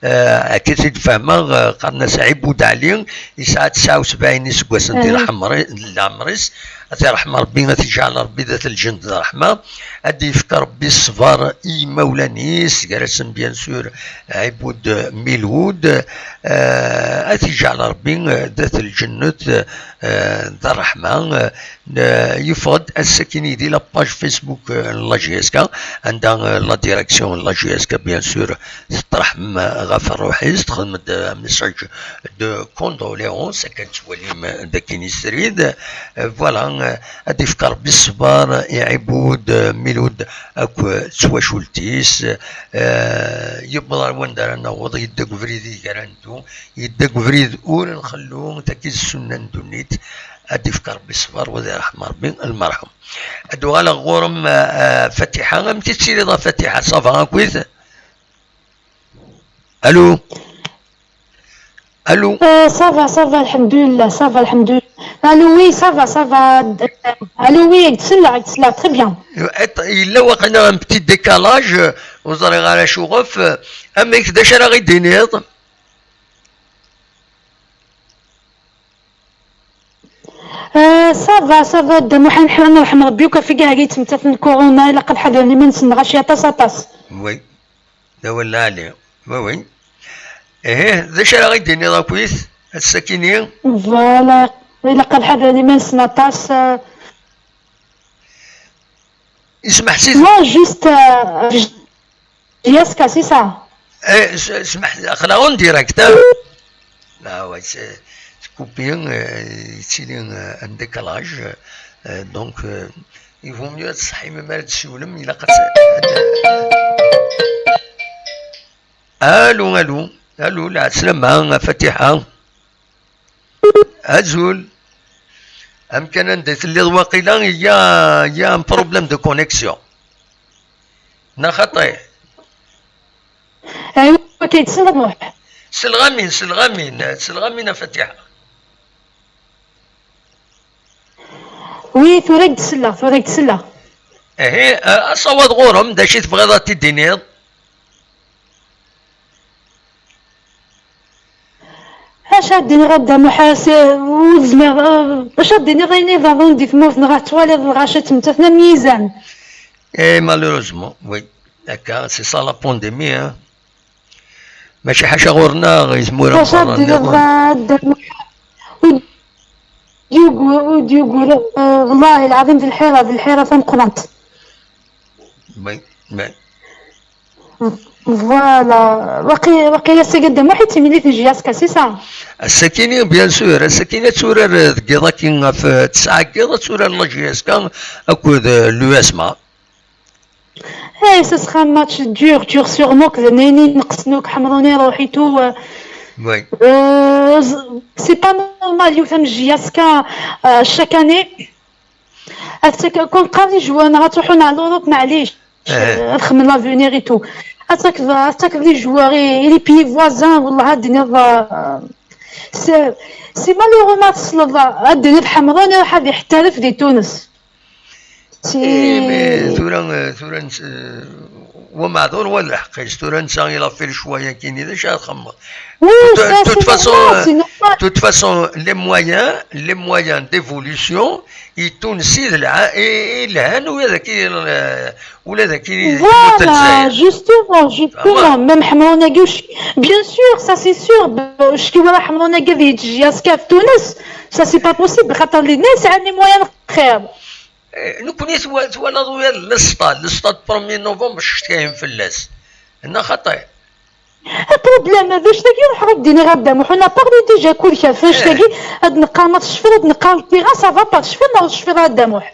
eh, akka i t-id-fehmeɣ, eh, qqaren-as Ɛibud Ɛli, yesɛa tesɛa u sebɛin iseggasen di leɛmer-, leɛmer-is, ad t-iṛḥem Rebbi, ad t-iǧɛel Rebbi d at lǧend d ṛṛeḥma, ad d-yefk Rebbi ṣṣber i yimawlan-is, gar-asen, bien sûr, Ɛibud Milud, eh, ad t-iǧɛel Rebbi, eh, d at lǧennet, eh, d ṛṛeḥma, eh, n-, yeffeɣ-d ass-akini di la page Facebook, eh, n la J S K, anda, eh, la direction n la J S K, bien sûr, teṭṭerḥem, eh, ɣef ṛṛuḥ-is, texdem-d, eh, message de condoléances, akka tettwalim, eh, d akken i srid. Eh, voilà, eh, ad ifk Ṛebbi ṣṣber i Ɛibud, eh, Milud akk, eh, d twacult-is. Eh, yewweḍ ar wanda ara naweḍ, yedda deg ubrid i gar ad neddu, yedda deg ubrid ur nxellu, tagi d ssunna n ddunit. Ad ifk Ṛebbi ṣṣber, wa ad iṛḥem Ṛebbi lmerḥum. Ad uɣaleɣ ɣur-m, eh, eh, Fatiḥa. Amek i tettiliḍ a Fatiḥa? Ça va akkit? Allô? Allô? Euh, ça va, ça va, alhamdulillah, ça va, alhamdulillah. Allô, oui, ça va, ça va. Allô, oui, ttselleɣ, ttselleɣ, très bien. Yella waqila un petit décalage, ur ẓriɣ ara acuɣef. Amek, d acu ara ɣ-id-tiniḍ? Euh, ça va, ça va, Dda Muḥ, ad nḥ-, ad nṛeḥm Ṛebbi, akk ɣef wigi-agi yettmettaten corona, ilaq ad ḥadren iman-nsen, nɣaci aṭas, aṭas. Oui, d awal lɛali. Oui, oui. Ihi, d acu ara ɣ-id-tiniḍ akkit, ass-akini? Voilà, ilaq ad ḥadren iman-nsen aṭas, euh. Ismaḥ si... Moi, juste, euh, J S K, c'est ça. Eh, s-, smeḥ, aql-aɣ en direct, hein? Ah ouais, c'est, c'est coupé, euh, yettili, euh, un décalage, euh, donc, euh, il vaut mieux ad tṣeḥḥim mi ara d-tsiwlem, ilaq ad t-, ad... Allô, allô, allô, lɛeslama, a Fatiḥa. Azul. Amkan anda i telliḍ waqila, il y a, il y a un problème de connexion. Neɣ xaṭi? Aywa, akka i d-selleɣ Muḥ. Selleɣ amin, selleɣ amin, selleɣ amin a Fatiḥa. Oui, tura i d-selleɣ, tura i d-selleɣ. Ihi, a-, asawaḍ ɣur-m, d acu i tebɣiḍ ad t-id-tiniḍ? Acu ad d-iniɣ a Dda Muḥ, ur zmireɣ, acu ad d-iniɣ ayen iḍerrun di tmurt-nneɣ, ad twaliḍ lɣaci ttmettaten am yizan. Eh, malheureusement, oui. Akka, c'est ça la pandémie, hein. Mačči ḥaca ɣur-neɣ, i tmura meqqar nniḍen. Acu ad d-iniɣ a Dda Muḥ, ur d-yugur, ur d-yugur, eh, wallahi lɛadim d lḥira, d lḥira tameqqrant. Oui, oui. Voilà. Waqi-, waqila ass-agi a Dda Muḥ i d timlilit n J S K, c'est ça? Ass-akini, bien sûr, ass-akini ad turar, eh, deg yiḍ-agi ɣef, eh, tesɛa n yiḍ ad turar la J S K akked, eh, l'U S M A. Eh, ce sera un match dur, dur sur nous, que nini nqesnuk Ḥemrun iruḥ et tout, euh, oui. Euh, z-, c'est pas normal, yiwet am J S K, euh, chaque année. Attaque, كون قال les joueurs نغا تروحون على l'Europe, معليش. Eh. Ad xedmen l'avenir et tout. Attaque, attaque les joueurs et, et les pays voisins, والله هاد الدنيا ضا-، c'est, c'est malheureux ما تصل ضا-، هاد الدنيا الحمراء راح هذه يحترف دي تونس. Eh, mais tura, tura, eh, wa meɛdur wa d lḥeqq-is. Tura netta il a fait le choix-yagi-nni, d acu ara txemmeḍ? Oui, de toute, ça, toute façon, normal, euh, c'est normal. De toute façon, les moyens, les moyens d'évolution, i Tunes i d lha-, i, i lhan, ula d aki, eh, ula d aki. Voilà, justement, justement, même Ḥemrun-agi, bien sûr, ça c'est sûr, ur cki wala Ḥemrun-agi ad yeǧǧ J S K ɣef Tunes, ça c'est pas possible, xaṭer les nna yesɛan les moyens xir. Eh, nekkni twa-, twalaḍ ula d le stade, le stade premier novembre cetkayen fell-as. Neɣ xaṭi? Problème, d acu tagi ruḥeɣ ad d-iniɣ a Dda Muḥ, on a parlé déjà kud kaf, acu tagi, ad neqqar ma tecfiḍ, ad neqqar le terrain, ça va pas, tecfiḍ neɣ ur tecfiḍ a Dda Muḥ?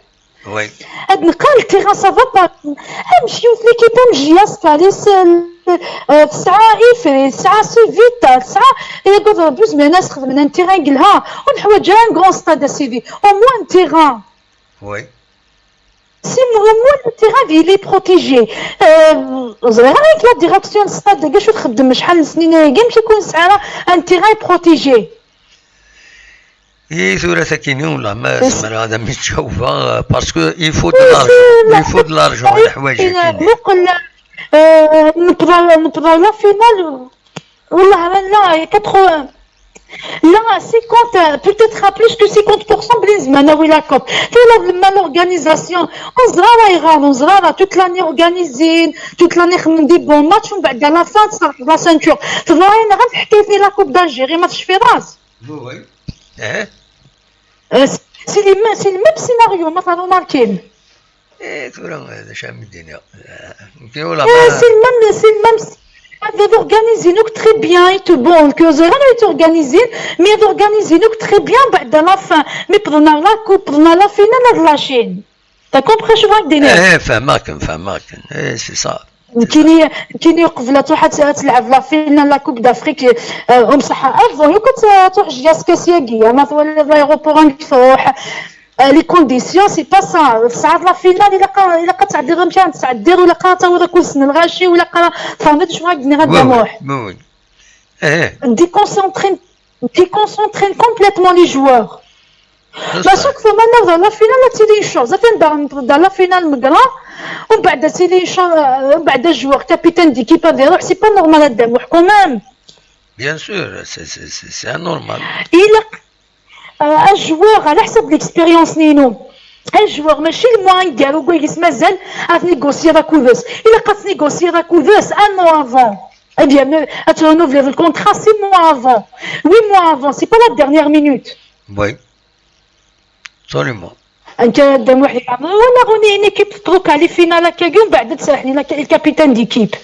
Oui. Ad neqqar le terrain, ça va pas. Amek yiwet l'équipe am J S K, les, euh, tesɛa Ifri, tesɛa Civita, tesɛa, yaggad Rebbi, zemren ad sxedmen un terrain yelha, ur neḥwaǧ ara un grand stade a sidi, au moins un terrain. Oui. Si au moins le terrain il est protégé. Euh, ẓriɣ ara la direction n stade-agi acu txeddem acḥal n snin ayagi, amek i kun nesɛa ara un terrain protégé. I tura takini, wala ma zemreɣ ad am-iǧawbeɣ, parce que il faut de l'argent, il faut de l'argent, leḥwayeǧ-akini. Muqel, euh, nebḍa, nebḍa la finale. Wallah, là, il y a quatre-vingts, là, cinquante, peut-être à plus que cinquante pour cent, بلي زعما ناوي la coupe. Tura, ma l'organisation, ur neẓri ara ayɣer, ur neẓri ara, toute l'année organisée, toute l'année خدمنا des bons matchs, ومن بعد à la fin تصرح la ceinture. Teḍra-yi-d ɣer حكاية la coupe d'Algérie, ma tecfiḍ-as. Oui, oui. Eh? Euh, c'est, c'est les mêmes, c'est le même scénario, ma تروماركين. Eh, tura, d acu ara m-d-iniɣ? Eh, c'est le même, c'est le même, ad organizin akk très bien et tout. Bon, que ẓriɣ ad organizin, mais ad organizin akk très bien, بعد à la fin. Mais pendant la coupe, pendant la finale, ad lâchin. T'as compris, je vois que des... Eh, fehmeɣ-kem, fehmeɣ-kem. Eh, c'est ça. Nekkini, nekkini qbel ad tṛuḥ ad, ad telɛeb la finale la Coupe d'Afrique, euh, um ṣaḥa, avant, yakk ad tṛuḥ J S K syagi, ma twaliḍ l'aéroport amek tṛuḥ, euh, les conditions, c'est pas ça. Tesɛiḍ la finale, ilaq, ilaq ad tɛeddiḍ amek ara tɛeddiḍ, ilaq ad tawiḍ akud-s n lɣaci, ilaq ad tfehmeḍ acu ara k-d-nniɣ a Dda Muḥ. Oui, oui. Eh. Déconcentrer, déconcentrer complètement les joueurs. Parce que ma dans la finale, ad tili une chose. Atan dans, dans la finale, megra, ومن بعد ad tili une chose, euh, ومن بعد joueur, capitaine d'équipe, ad iruḥ, c'est pas normal, a Dda Muḥ, quand même. Bien sûr, c'est, c'est, c'est, c'est anormal. Il a, euh, un joueur, على حسب l'expérience نينو. Un joueur, ماشي le mois aneggaru n wayes mazal ad négocier akked-s. Ilaq ad négocier akked-s un an avant. Eh bien, euh, ad renouveler le contrat six mois avant. Huit mois avant, c'est pas la dernière minute. Oui. Absolument. Nekk a Dda Muḥ, walaɣ une équipe tṛuḥ ɣer les finales akkagi, ومن بعد ad tserreḥ le capitaine d'équipe.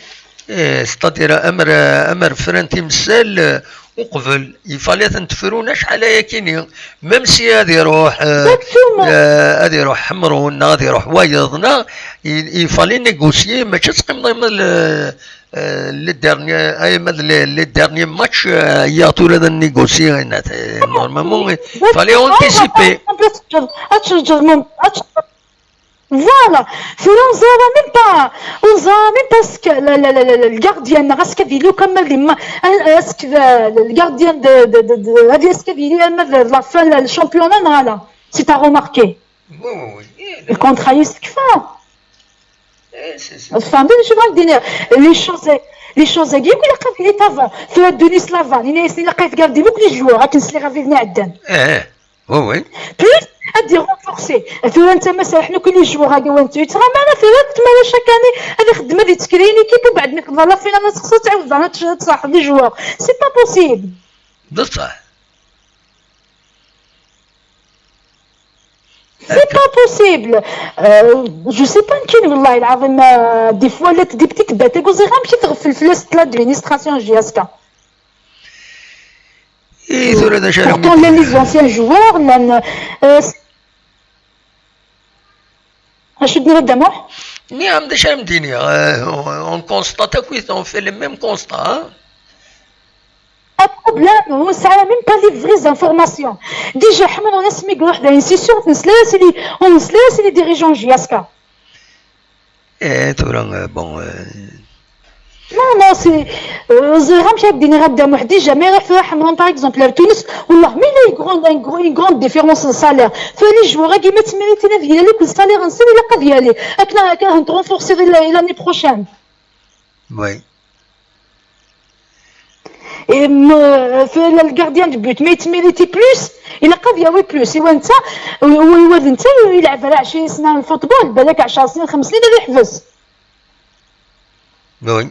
Eh, c'est-à-dire, amer, amer fran timsal, eh, uqbel, il fallait ad tent-frun acḥal ayakini. Même si ad iruḥ, eh, exactement, eh, ad iruḥ Ḥemrun, neɣ ad iruḥ wayeḍ, neɣ, il, il fallait négocier, mačči ad teqqimeḍ arma d, eh, les derniers, arma d les, les derniers matchs, eh, i tura ad négocier, eh, normalement, il fallait anticiper. Ad tǧeḍ, ad tǧeḍ, voilà. Tura ur ẓriɣ même pas, ur ẓriɣ même pas est-ce que la, la, la, la, la, le gardien, est-ce que ad yili comme les ma-, est-ce que le, le gardien de, de, de, de, est-ce que ad yili arma d la fin, le championnat, neɣ ala. Si t'as remarqué. Oui, oui, oui. Le contrat يسكفى. Eh, c'est, c'est... Tfehmeḍ acu bɣiɣ ad d-iniɣ? Les choses, les choses-agi yakk ilaq ad ilint avant. Tura Denis Lavan, yenna-yasen ilaq ad tgardem akk les joueurs, akken sliɣ abrid-nni iɛeddan. Eh, oui, oui. Plus, ad d-renforcer. Tura netta ma serrḥen akk les joueurs-agi, wa netta yettɣama ara, tura tmara chaque année ad ixeddem, ad yettekri une équipe, ومن بعد mi tebḍa la finale ad txeṣṣer, ad tɛawed ad tserrḥ les joueurs. C'est pas possible. D ṣṣeḥ. C'est pas possible. Euh, je sais pas, nekkini, والله العظيم, euh, des fois, la des petites bêtes, ur ẓriɣ amek i tɣeffel fell-as l'administration J S K. I tura d acu ara... Pourtant, llan les anciens joueurs, llan, euh, Acu d-tenniḍ a Dda Muḥ? Nniɣ-am d acu ara m-d-iniɣ, euh, on, on constate akk, on fait le même constat, hein. Pas de problème, ur nesɛi même pas les vraies informations. Déjà, Ḥemrun asmi iruḥ dayen, c'est sûr, nesla-as i les, ur nesla-as i les dirigeants J S K. Eh, tura, euh, bon, euh, Non, non, c'est, euh, ẓriɣ amek ad d-iniɣ a Dda Muḥ, déjà, ma iruḥ tura Ḥemrun, par exemple, ar Tunes, والله, mais il y a une grande, un gros, une grande différence de salaire. Tura les joueurs-agi ma ttmiritin ad yali akk d salaire-nsen, ilaq ad yali. Akken, akken ad renforcer l'année prochaine. Oui. Et, euh, tura le gardien de but, ma yettmiriti plus, ilaq ad yawi plus. Iwa netta, u, u, iwa d netta, yelɛeb ar ɛecrin sna n football, balak ɛecra snin, xems snin ad yeḥbes. Oui.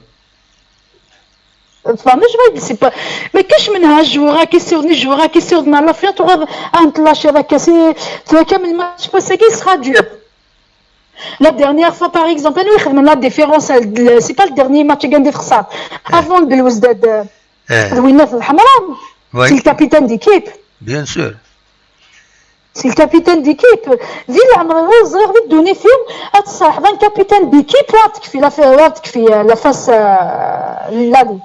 Tfehmeḍ acu bɣiɣ, c'est pas, mais كاش منها joueur-agi يسيوض, joueur-agi يسيوض مع la fin, تغير أنت la chère كاسي, tura كامل match, c'est ça qui sera dur. La dernière fois, par exemple, nous avons la différence, c'est pas le dernier match, كان دي خسر. Avant de Belouizdad, euh, oui, c'est le capitaine d'équipe. Bien sûr. C'est le capitaine d'équipe. Di leɛmer-iw ur ẓriɣ di ddunit-iw ad tserrḥeḍ un capitaine d'équipe, ad tekfi la, ad tekfi, euh, la phase, euh, l'aller.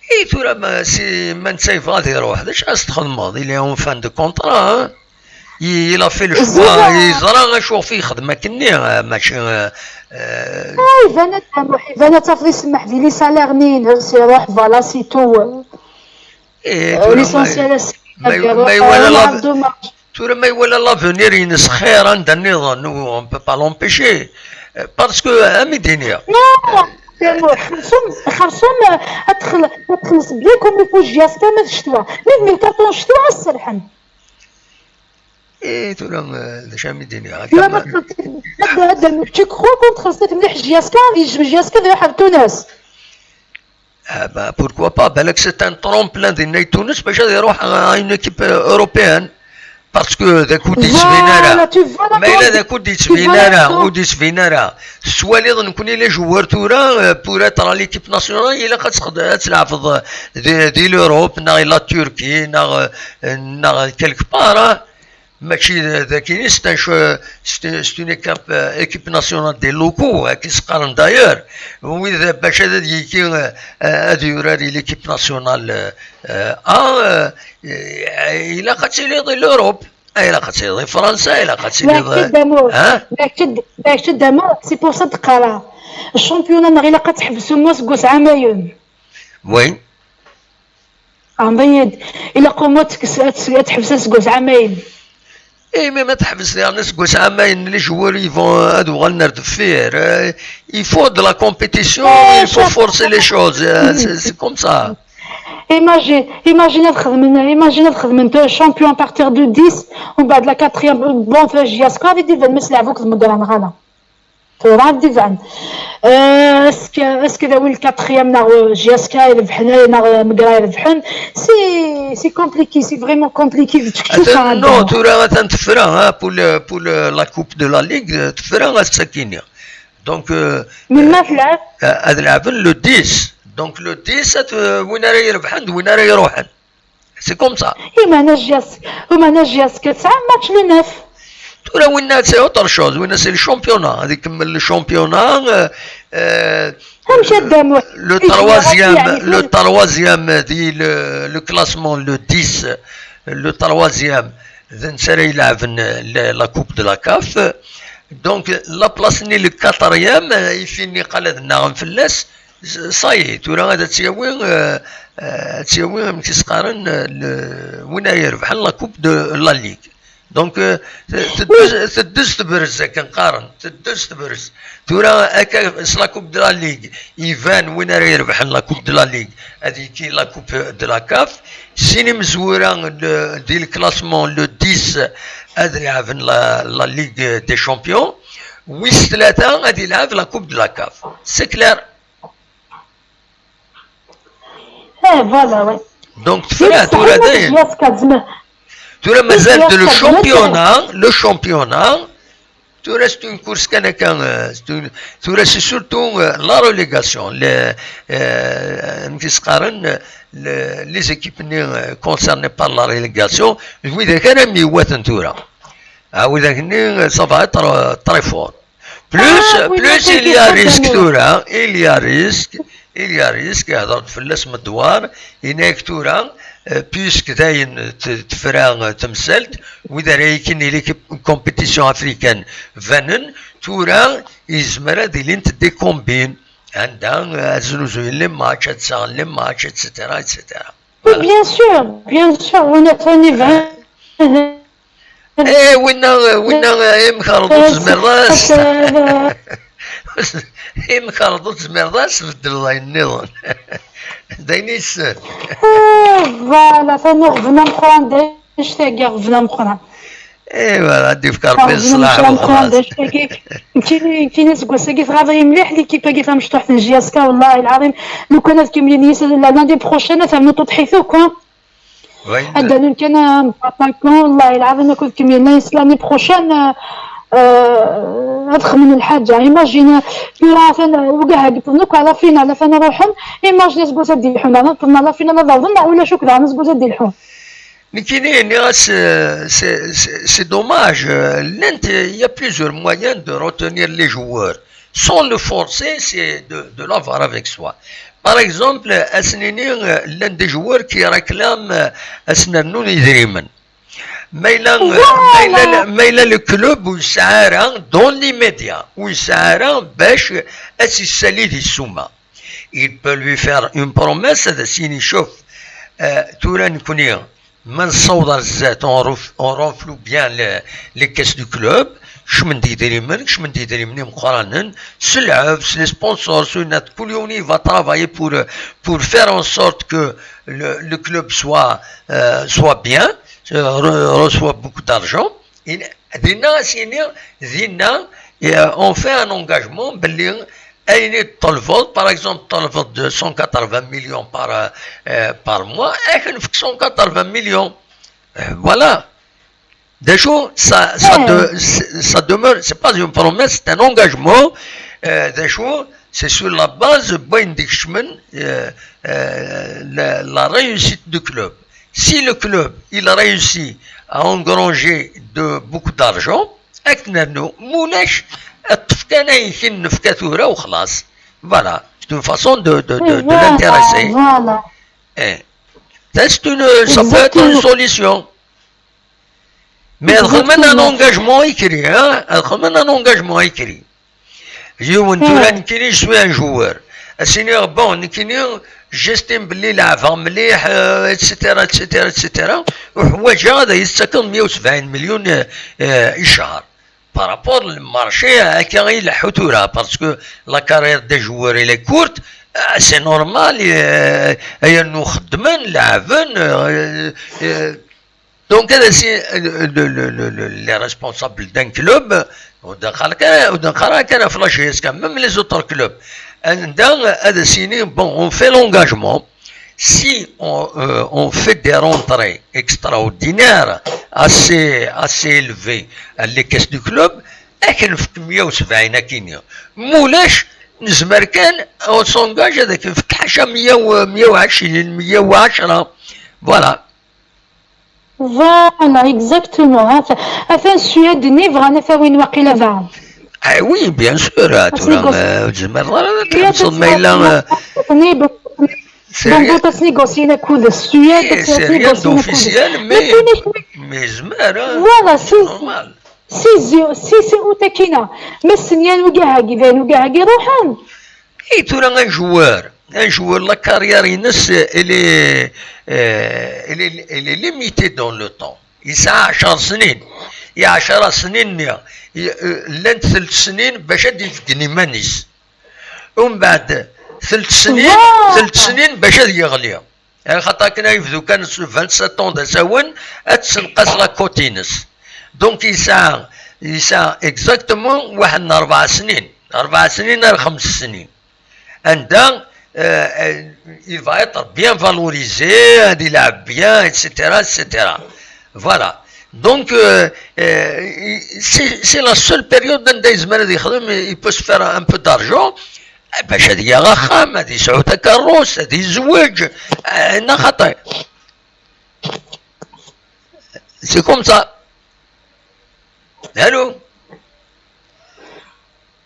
I tura ma, si, ma netta yebɣa ad iruḥ, d acu ara s-txedmeḍ? Il est en fin de contrat, hein? Il, il a fait le choix, yeẓra acu ɣef yexdem akkenni, euh, mačči, euh, euh, ah, iban ad, iban ad tafeḍ isemmeḥ di les salaires-nni-ines, iruḥ, voilà, c'est tout. Eh, euh, tura ma, l'essentiel, Ma iwala l'avenir-ines xir anda nniḍen, on peut pas l'empêcher. Parce que, ami d-iniɣ, xerṣum ad texles bien comme il faut J S K ma d ccetwa, mi d lkarṭun ccetwa ad serḥen. Eh, tura d acu ami d-iniɣ? Ad d-nefk kru contre mliḥ J S K, ad yejjem J S K ad iruḥ ar Tunes. Ah bah, pourquoi pas, balak c'est un tremplin dinna i Tunes bac ad iruḥ à une équipe européenne. Parce que d akud d-yettbin ara. Ma yella d akud d-yettbin ara, ur d-yettbin ara. Tettwaliḍ nekkni les joueurs tura, euh, pour être à l'équipe nationale, ilaq ad txed-, ad tleɛbeḍ di, di l'Europe, neɣ la Turquie, neɣ, euh, neɣ quelque part, hein. Mačči d, d akin, c'est un cho-, c'est, c'est une équipe, euh, équipe nationale des locaux, akken s-qqaren d'ailleurs. Wid bac ad, ad yiki, euh, ad yurar i l'équipe nationale, euh, A, euh, ilaq ad tiliḍ di l'Europe. Ilaq ad tiliḍ di Fransa, ilaq ad tiliḍ, euh, hein? C'est pour ça d-qqareɣ. Ccampionnat-nneɣ ilaq ad teḥbes au moins seg usɛamayen. Oui. Ɛemṛi-d, ilaq au moins ad tekkes, ad tekkes, ad teḥbes aseggas ɛamayen. Eh, mais ma teḥbes diɣen aseggas ɛamayen, les joueurs ils vont, euh, ad uɣalen ar deffir. Euh, il faut de la compétition, il faut forcer les choses. Euh, c'est, c'est comme ça. Imagine, imagine ad xedmen, imagine ad xedmen champion à partir de dix, umbeɛd la quatrième, bon, J S K ad d-iban ma s leɛbuk d meggran neɣ ala. Tura ad d-iban. Euh, est-ce que, est-ce que d awi le quatrième neɣ J S K irebḥen, neɣ Megra irebḥen? C'est, c'est compliqué, c'est vraiment compliqué. Atan, non, tura atan tefra, hein, pour le, pour le, la Coupe de la Ligue, euh, tefra ass-akini. Donc, euh, melmi ad tleɛb? Ad leɛben le dix. Donc le dix, ad, euh, win ara irebḥen d win ara iruḥen. C'est comme ça. Umeɛna J S K, umeɛna J S K tesɛa match le neuf. Tura winna c'est autre chose, winna c'est le championnat, ad ikemmel le championnat. Euh, euh, le troisième, le troisième di le, le classement, le dix, le troisième, d netta ara ileɛben la, la Coupe de la CAF. Donc la place-nni, le quatrième, euh, ifi-nni qal ad nnaɣen fell-as. Ça y est, tura ad tt-yawi, euh, euh, ad tt-yawi, amek i s-qqaren, euh, le, win ara irebḥen la Coupe de la Ligue. Donc, euh, teddez, teddez tebrez, akken qqaren, teddez tebrez. Tura akka s la Coupe de la Ligue, iban win ara irebḥen la Coupe de la Ligue ad yekki la Coupe de la CAF. Sin imezwura, le, di le classement, le dix, ad leɛben la, la Ligue des Champions. Wis tlata ad ilɛeb la Coupe de la CAF. C'est clair. Eh, voilà, ouais. Donc tefra tura dayen. Tura mazal-d le championnat, le championnat. Tura c'est une course kan akka, euh, c'est une, tura c'est surtout, euh, la relégation, les, euh, amek i s-qqaren, les, les équipes-nni, euh, concernées par la relégation, d widak ara myewwaten tura. Ah, widak-nni, ça va être, euh, très fort. Plus, plus il y a risque tura, il y a risque, il y a risque, ihder-d fell-as Medwar, yenna-yak tura, euh, puisque dayen t-, tefra, euh, temsalt, wid ara yekkin i l'équipe compétition africaine banen, tura yezmer ad ilint des combines, anda, euh, ad znuzuyen les matchs, ad ssaɣen les matchs, et cetera, et cetera. Voilà. Bien sûr, bien sûr, winna atan yebɣa. Eh, winna, winna, imkerḍ ur tezmireḍ ara s-, imkerḍ ur tezmireḍ ara s-tbeddleḍ ayen nniḍen. D ayen yessen. Eh, voilà, atan uɣbel ameqqran d annect-agi, uɣbel ameqqran. Eh, voilà, ad d-yefk Rebbi ṣṣlaḥ u xlaṣ. Nekkini, nekkini seg wass-agi tɣaḍ-iyi mliḥ l'équipe-agi tamecṭuḥt n J S K, wallahi lɛaḍim, lukan ad kemmlen yis-, l'année prochaine ad ternu tuṭḥit akk, ha? Ad d-rnun kan am attaquant, wallahi lɛaḍim, akked kemmlen yis l'année prochaine, euh, euh, ad xedmen lḥaǧa. Imagine, tura atan, euh, wigah-agi wwḍen akk à la finale, atan ruḥen, imagine aseggas ad d-ilḥun, ad wwḍen à la finale ad awḍen, neɣ ulac akk daɣen aseggas ad d-ilḥun. Nekkini nniɣ-as, euh, c'est, c'est, c'est dommage, euh, llant, il y a plusieurs moyens de retenir les joueurs. Sans le forcer, c'est de, de l'avoir avec soi. Par exemple, ad s-nini, euh, llan des joueurs qui réclament, euh, ad s-n-rnun idrimen. Ma yella, euh, ma yella, ma yella le club ur yesɛi ara, dans l'immédiat, ur yesɛi ara bac ad s-issali di ssuma. Il peut lui faire une promesse, ad as-yini, cuf, euh, tura nekkni, Ma nessaweḍ ar zdat, on ref-, on renfloue bien les, les caisses du club, kecmen-d idrimen, kecmen-d idrimen imeqqranen, s lɛeb, s les sponsors, s winat, kul yiwen il va travailler pour, pour faire en sorte que le, le club soit, euh, soit bien, euh, re-, reçoit beaucoup d'argent. Et dinna, as-yini, dinna, euh, on fait un engagement belli ayen i d-tṭelbeḍ, par exemple, tṭelbeḍ de cent quatre-vingts millions par, euh, par mois, ad k-nefk cent quatre-vingts millions. Euh, voilà. D acu, ça, ça, de, ça demeure, c'est pas une promesse, c'est un engagement. Euh, d acu, c'est sur la base n wayen d-ikecmen, euh, euh, la, la réussite du club. Si le club, il réussit à engranger de, beaucoup d'argent, ad k-nernu. Ma ulac, ṭṭef kan ayen i k-nefka tura u xlaṣ. Voilà, c'est une façon de, de, de, de l'intéresser. Voilà. Eh. Ça, c'est une, ça peut être une solution. Mais ad xedmen un engagement écrit, hein, ad xedmen un engagement écrit. Yiwen tura, nekkini, je suis un joueur. Ad s-iniɣ, bon, nekkini, j'estime belli leɛbeɣ mliḥ, euh, et cetera, et cetera, et cetera. Uḥwaǧeɣ ad iyi-tettakeḍ meyya u sebɛin million, euh, euh, i ccher. Par rapport le marché, akka i ileḥḥu tura, parce que la carrière des joueurs, elle est courte, euh, c'est normal, euh, ayen xeddmen, leɛben, euh, euh, Donc, ad as-, le, le, le, le, les responsables d'un club, ur d-neqqar kan, ur d-neqqar ara kan ɣef la J S K, même les autres clubs, anda ad as-yini, bon, on fait l'engagement, si on, euh, on fait des rentrées extraordinaires, assez, assez élevées, à les caisses du club, ad k-nefk meyya u sebɛin akkin. Ma ulac, nezmer kan, on s'engage ad k-nefk ḥaca meyya u, meyya u ɛecrin, meyya u ɛecra. Voilà. Voilà, exactement. Ata-, atan Suède-nni bɣan ad t-awin waqila daɣen. Ah oui, bien sûr, ah, tura, ma ur tezmireḍ ara ad tḥebseḍ ma yella, euh, c'est rien, c'est rien d'officiel, mais, mais yezmer, hein, voilà, c'est normal. Si, si, ur takina. Ma s-nyan ugahagi, dayen ugahagi ruḥen. I tura un joueur, un joueur, la carrière-ines, elle est, euh, elle est, elle est limitée dans le temps. Yesɛa ɛecra snin. I ɛecra snin-nni, i, euh, llant telt snin bac ad d-ibeggen iman-is. Umbeɛd, telt snin, telt snin bac ad yeɣli. Axaṭer akken ad yebdu kan s vingt-sept ans d asawen, ad tessenqas la cote-ines. Donc yesɛa, yesɛa exactement waḥed n rebɛa snin, rebɛa snin ar xems snin. Anda, euh, euh, il va être bien valorisé, ad ilɛeb bien, et cetera, et cetera. Voilà. Donc, euh, euh, c'est, c'est la seule période anda yezmer ad yexdem, il peut se faire un peu d'argent, eh, bac ad yaɣ axxam, ad yesɛu takeṛṛust, ad yezweǧ, eh, neɣ xaṭi. C'est comme ça. Allô ?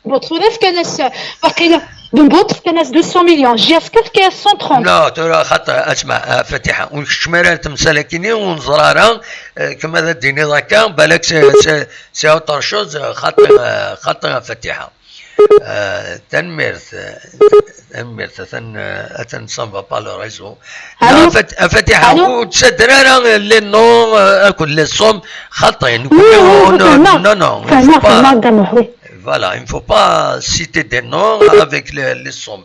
Bon, tura fkan-as, waqila, Dumbourg fkan-as deux cents millions, J S K fkan-as cent trente. لا، tura xaṭi, اسمع, ah, Fatiḥa, ur keččem ara ar temsal-akini, ur neẓra ara, eh, kemm ad d-tiniḍ akka, balak c'est, c'est, c'est autre chose, xaṭi, eh, xaṭi, ah, Fatiḥa. Eh, tanemmirt, eh, tanemmirt, atan, eh, atan ça ne va pas le réseau. Allô ? Fat-, eh, Fatiḥa, allô ? Ur ttadder ara les noms, eh, akked les sommes, xaṭi, nekkni, non, non, non, non, il faut pas. Voilà, il ne faut pas citer des noms avec les, les sommes.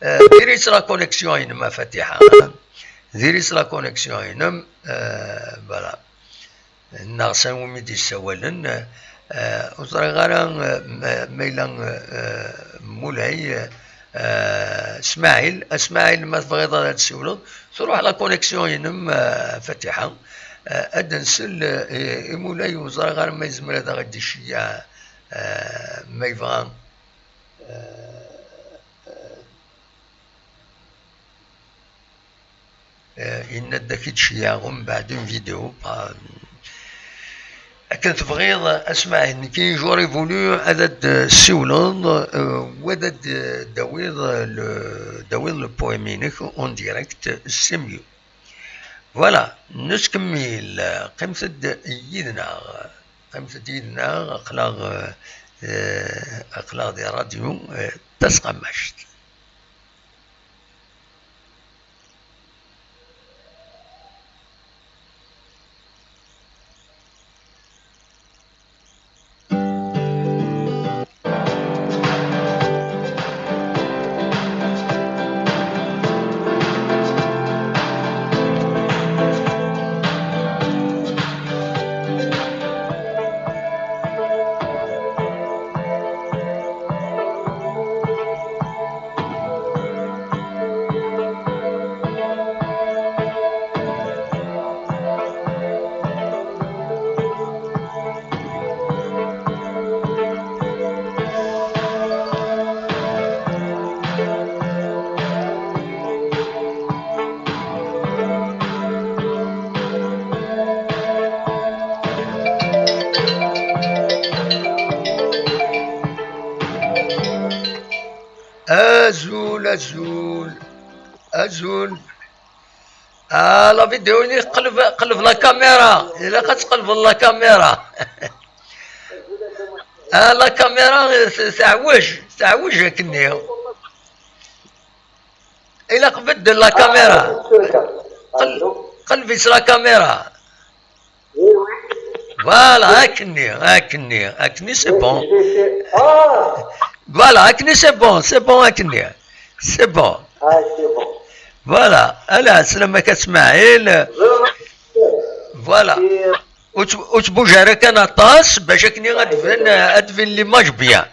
Euh, diri-tt la connexion-inem, a Fatiḥa. Diri-tt la connexion-inem, euh, voilà. Neɣ s anwa i d-yessawalen, euh, ur ẓriɣ ara, euh, ma, ma yella, euh, Mulay, euh, Smaɛil, a Smaɛil, ma tebɣiḍ ad d-tsiwleḍ, truḥ la connexion-inem, euh, Fatiḥa. Euh, ad d-nsel, euh, i, i Mulay, ur ẓriɣ ara ma yezmer ad aɣ-d-iceyyeɛ, euh, ma yebɣa. Eh, yenna-d ad k-id-ceyyɛeɣ umbeɛd une vidéo, pa-, akken tebɣiḍ, a Smaɛil, nekkini j'aurais voulu ad d-ssiwleḍ, eh, u ad d-tawiḍ le, tawiḍ le poème-inek en direct, c'est mieux. Voilà, nettkemmil, qqimet-d yid-neɣ, qqimet-d yid-neɣ, aql-aɣ, eh, aql-aɣ di rradyu, eh, Tasqamact. Azul, azul, azul. Ah, la vidéo-nni, qleb, qleb la caméra. Ilaq ad tqelbeḍ la caméra. Ah, la caméra, t-, teɛwej, teɛwej akkenni. Ilaq beddel la caméra. Qel-, qelb-itt la caméra. Voilà, akkenni, akkenni, akkenni, c'est bon. Voilà, akkenni, c'est bon, c'est bon, akkenni. C'est bon. Voilà, ala, sslam-ik a Smaɛil. Voilà. Ur tt-, ur ttbuj ara kan aṭas, bac akken ad d-tban, ad d-tban l'image bien.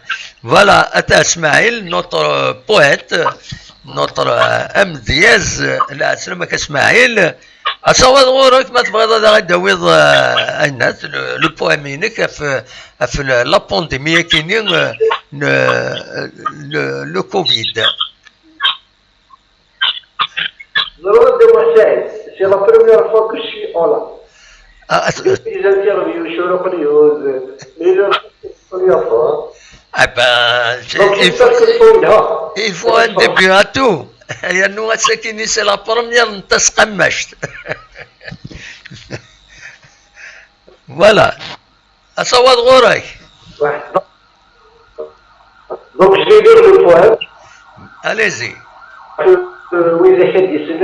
Voilà, ata Smaɛil, notre, euh, poète, notre, euh, amedyaz, euh, la, sslam-ik a Smaɛil. Asawaḍ ɣur-k, ma tebɣiḍ ad aɣ-d-tawiḍ, euh, ayennat, le, le poème-inek ɣef, ɣef le, la pandémie-agi-nni, euh, le, le, le covid. Ẓriɣ a Dda Muḥ Saɛid, c'est la première fois que je suis en live. Ah, ah, j'ai fait des interviews sur le Qliyuz, mais là, c'est la première fois. Ah ben, c'est, donc, il faut, j'espère que le son est là. Il faut un début à tout. Yernu ass-agi-nni, c'est la première n tasqammact. Voilà. Asawaḍ ɣur-k. Ouais. Donc, je vais lire le poème. Allez-y. Que, euh, oui, les gens disent,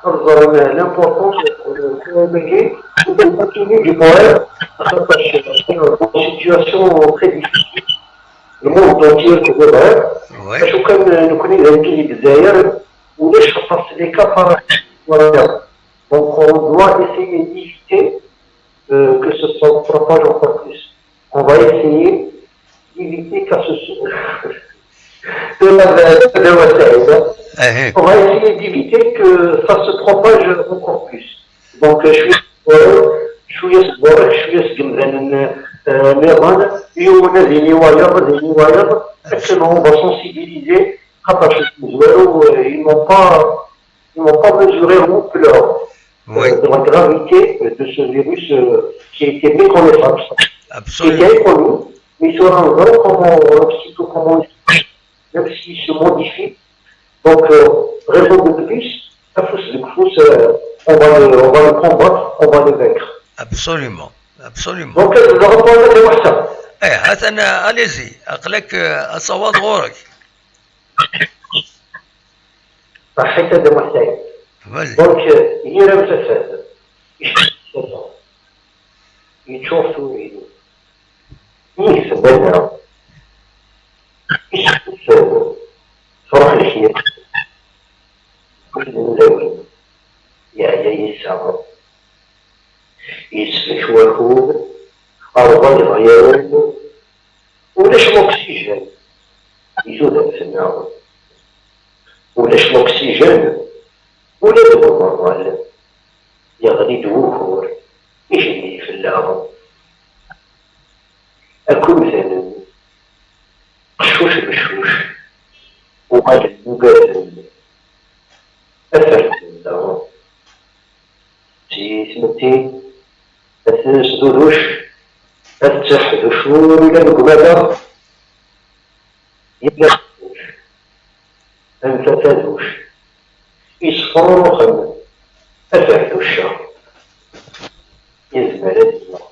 euh, l'importance, euh, du poème, le contenu du poème, une situation très difficile. Le monde entier, c'est vrai. Oui. Parce que comme, euh, nous connaissons les Dzaïr, on est sur les cas par donc, on doit essayer d'éviter, euh, que ça se propage encore plus. On va essayer d'éviter que ça se, de la, de la, on va essayer d'éviter que ça se propage encore plus. Donc, euh, je suis, euh, je suis, je suis, euh, mais bon, et on a des nuages, des nuages, on va sensibiliser, parce que, euh, ils n'ont pas, ils n'ont pas mesuré l'ampleur, euh, oui, de la gravité, euh, de ce virus, euh, qui était méconnaissable, qui était inconnu, mais sur un grand, comment, un petit peu comment, même s'il se modifie. Donc, euh, raison de plus, afus deg ufus, euh, on va le, on va le combattre, on va le vaincre. Absolument, absolument. Donc, euh, le rapport avec le Marsa. Eh, atan, allez-y, aql-ak, euh, asawaḍ ɣur-k. Ṣaḥḥit a Dda Muḥ Saɛid. Vas-y. Donc, euh, yir amsafad, yeččur turin, yis bana, yis truḥ lehyat, kul n ulawen, yeɛya yiseɣ, yeslek wakud, rẓan iɣyalen, ulac l'oxygène di tudert-nneɣ. Ulac l'oxygène ula deg umaḍal. Yeɣli-d wugur, ijenni fell-aɣ. Akk imdanen, qeccuc meccuc, uɣalen ugaden. Aferden daɣen. Si tmetti, ad ten-nesduduc, ad ttaḥducun ula deg umadaɣ. Yella am tafaduct, isefruruxen aferduc-a. Yezmer ad ineɣ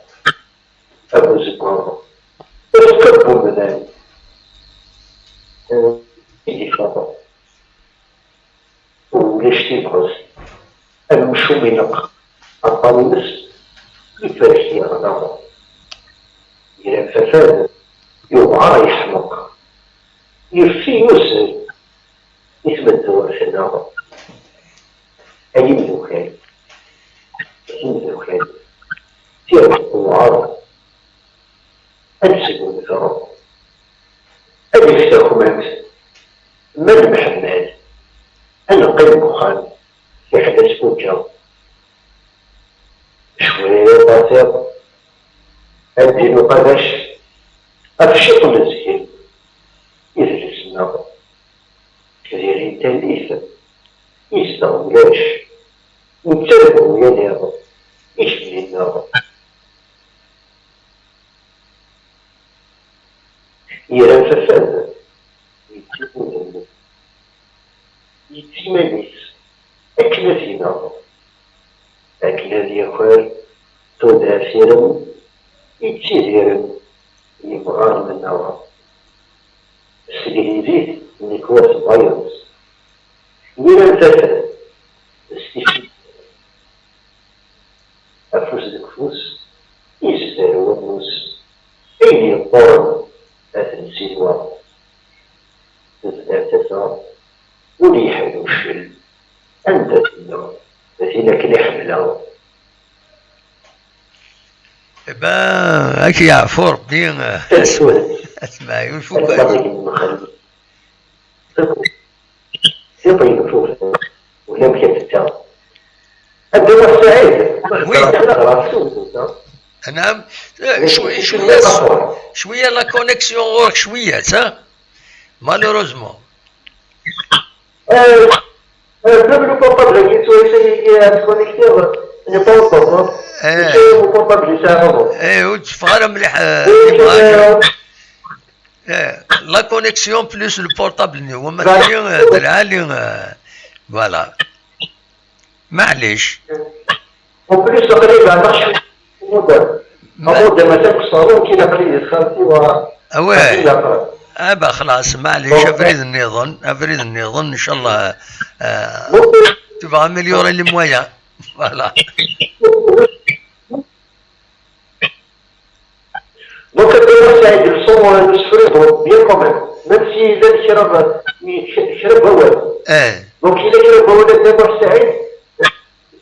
abuzeggaɣ, ufeq n umdan, eh, i d-ifaḍen. Ulac tibɣest, amcum ineqq aṭṭan-ines, iferk yeɣleɣ. Yir afafad, yewɛer yeḥmeq, yeffi yuzzel i tmeddurt-nneɣ. Ay imdukal, ay imdukal, tiɣ tewɛer, ad nesgunfu, ad nefk takmamt, ma nemḥemmal, ad neqqim deg uxxam, fiḥel asfuǧǧeɣ. Cwiṭ ad tiṭ, ad d-inu qadac, ɣef ciṭ n zzhir, idles-nneɣ, diri tallit, izdeɣ ulac, nettargu yal iḍ, igenni-nneɣ. Yir afafad, yettiguden. Yettidiren yemɣaren-nneɣ s teglizit n Nicolas Bayens. Wilan tafat s tifin, afus deg ufus, izder wammus, ayen yeqquren ad ten-ssineɣ. Tebda tata ur yeḥnuccel, anda tella, d tin akken i ḥemmleɣ. Eh ben, ad k-yeɛfu Rebbi, eh, Taswiɛt. Asmaɛi, ur fukeɣ. Tiṭ yenfufan, ulamek ad tedda. Anda wa Saɛid? Oui. Ɣer tsuzuta. Naam. Eh, cwi-, cwiya, cwiya la connexion ɣur-k cwiya, ha? Malheureusement. Euh, euh, même le portable qui soit essayé à se connecter, euh, n'est pas au top, hein. Eh. Monsieur, mon portable, j'ai ça avant. Eh, ur teffeɣ ara mliḥ, eh, oui, l'image. Eh, la connexion plus le portable-nni, wama tili, eh, d lɛali, eh, voilà. Maɛlic. En plus, aql-i beɛdeɣ cwiṭ. Amudam. Ma- Amudam atan deg ṣṣalun, kien aql-i di txalti wa. Ah ouais. Aql-i aql-i. Ah bah, xlas, maɛlic, donc, abrid nniḍen, abrid nniḍen, inchallah, euh, bon, tu vas améliorer les moyens. Voilà. Donc, Abdallah Saïd, le son, euh, nous souffrons bien quand même. Même si il y a kra, kra n wawal. Eh. Donc, il y a kra n wawal, Abdallah Saïd,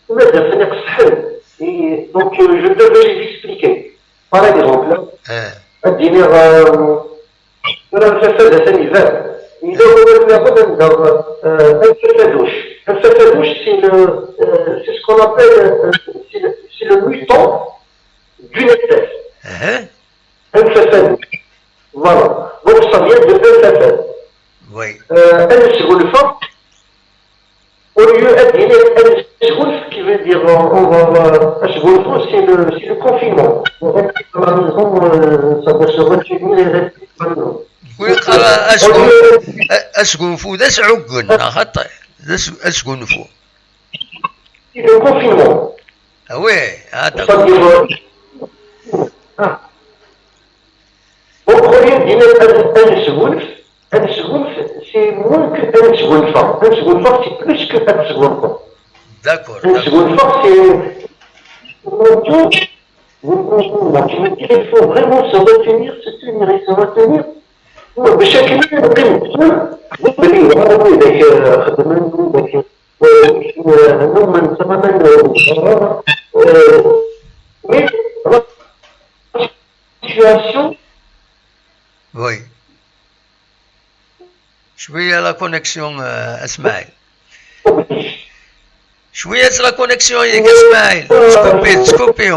ma d-asen iqesḥen. Et donc, euh, je devais les expliquer. Par exemple, eh, ad d-iniɣ, euh, tura lfafad atan iban. Yella wawal nniḍen anda, euh, anfafaduc. Anfafaduc, c'est le, euh, c'est ce qu'on appelle, euh, c'est le, c'est le mutant d'une espèce. Uh-huh. Anfafaduc. Voilà. Donc, ça vient de anfafad. Oui. Euh, anesgunfa, au lieu ad d-iniɣ anesgunf, qui veut dire, euh, on va, on va, asgunfu, c'est le, c'est le confinement. On reste à la maison, euh, ça veut se retenir et rester à la maison. Oui, au lieu, asgunfu d asɛuggen, neɣ xaṭi? D as-, asgunfu. C'est le confinement. Ah oui, ah, d'accord. C'est-à-dire, euh, ah. Donc, au lieu de dire un, un sgunf, un sgunf, c'est moins que un sgunfa. Un sgunfa, c'est plus que un sgunfa. D'accord, un d'accord. Sgunfa, c'est, il faut vraiment se retenir, se tenir et se retenir. باش كاين نقيم. Donc, euh, خدمنا، donc, euh, euh, nous, من زمان، euh, euh, mais, la situation. Oui. شوية la connexion, euh, أسماعيل. شوية la connexion ياك أسماعيل. تسكوبي، تسكوبي.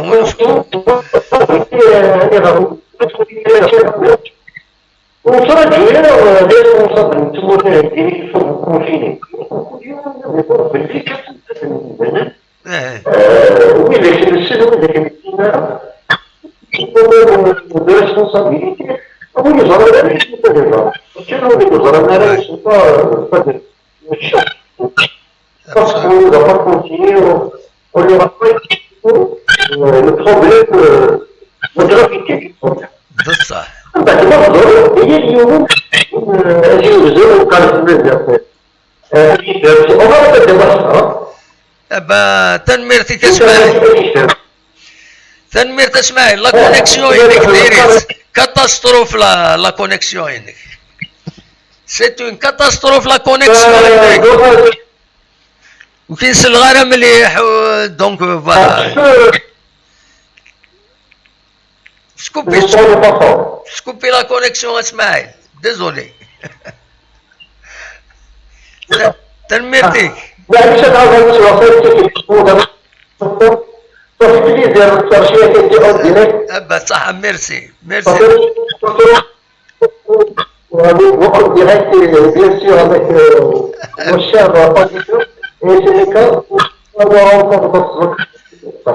ونتراجعو les responsables n tmurt-agi i confinés. Belli kan, eh, euh, wid akken nessen, wid akken nessen ara, de responsabilité, wid yeẓran ara acu kan, wid yeẓran ara acu kan, parce qu'on nous a pas confié, on, on leur a pas expliqué, euh, le problème, euh, la gravité du problème. بصح. من بعد ما هضروا، هي اليوم، آه، أجي نزول وقال بزاف. آه، أجي نزول. وما بدأ بصح، ها؟ أبا، تنميرتك أسماعيل. تنميرت أسماعيل، la connexion ينك دايريت. Catastrophe la, la connexion ينك. C'est une catastrophe la connexion ينك. وكي نسلغ أنا مليح، و-، donc, euh, voilà. سكوبي، سكوبي la connexion أسماعيل. Désolé. تنميرتي. معليش، أنا عاوز نسمع صوتك. صافي، بليزير، نختار شوية كنتي أون ديريكت. أبا، صح، merci، merci. صافي، صافي. وأون ديريكت، bien sûr، avec, euh, mon cher auditeur. Et c'est le cas.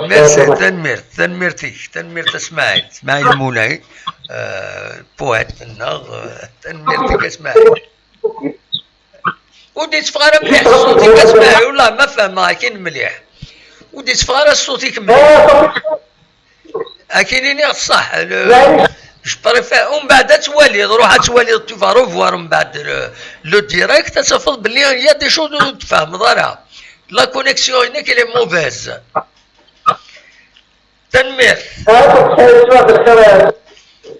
Merci، تنميرت، تنميرتك، تنميرت أسماعيل، أسماعيل مولاي، آه، poète ناغ، آه، تنميرتك أسماعيل. ودي تفغر مليح صوتك أسماعيل، والله ما فهمها كاين مليح. ودي تفغر صوتك مليح. Akin iniɣ ṣṣeḥ. Le- je préfère, umbeɛd ad twaliḍ, ruḥ ad twaliḍ, tu vas revoir umbeɛd le, le direct, ad tafeḍ belli il y a des choses ur tfehmeḍ ara. La connexion-inek elle est mauvaise. Tanemmirt.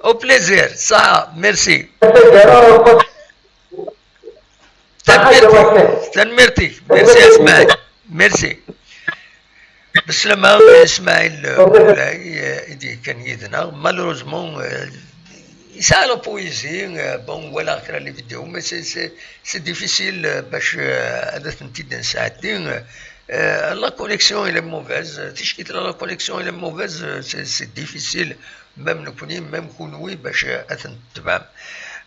Au plaisir. Ça, merci. Tanemmirt-ik. Tanemmirt-ik. Merci a Smaɛil. Merci. Beslama i Smaɛil Ulay, eh, i d-yekkan yid-neɣ. Malheureusement, eh, yesɛa la poésie, eh, bon, walaɣ kra les vidéos, mais c'est, c'est, c'est difficile, eh, bac, eh, ad tent-id nesɛeddi. Eh, la connexion elle est mauvaise. Ticki la, la connexion elle est mauvaise, eh, c'est, c'est difficile. Même nekkni, même kunwi, bac, eh, ad tent-tebɛem.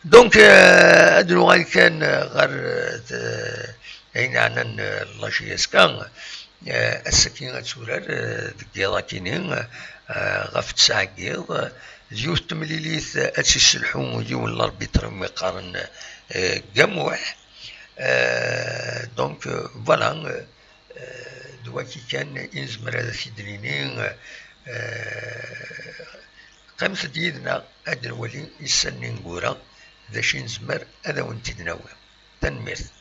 Donc, eh, ad nuɣal kan, eh, ɣer, eh, t-, ayen ɛnan, eh, la J S K. Eh, ass-agi ad turar, eh, deg yiḍ akini, eh, ɣef tesɛa n yiḍ, eh, d yiwet temlilit, eh, ad tt-isselḥu yiwen n l'arbitre umi qqaren, eh, Gamuḥ. Eh, donc, eh, voilà, eh, eh, d waki kan i nezmer ad t-id-nini, eh, qqimet-d yid-neɣ ad nwali issan n ineggura d acu i nezmer ad awen-t-id-nawi. Tanemmirt.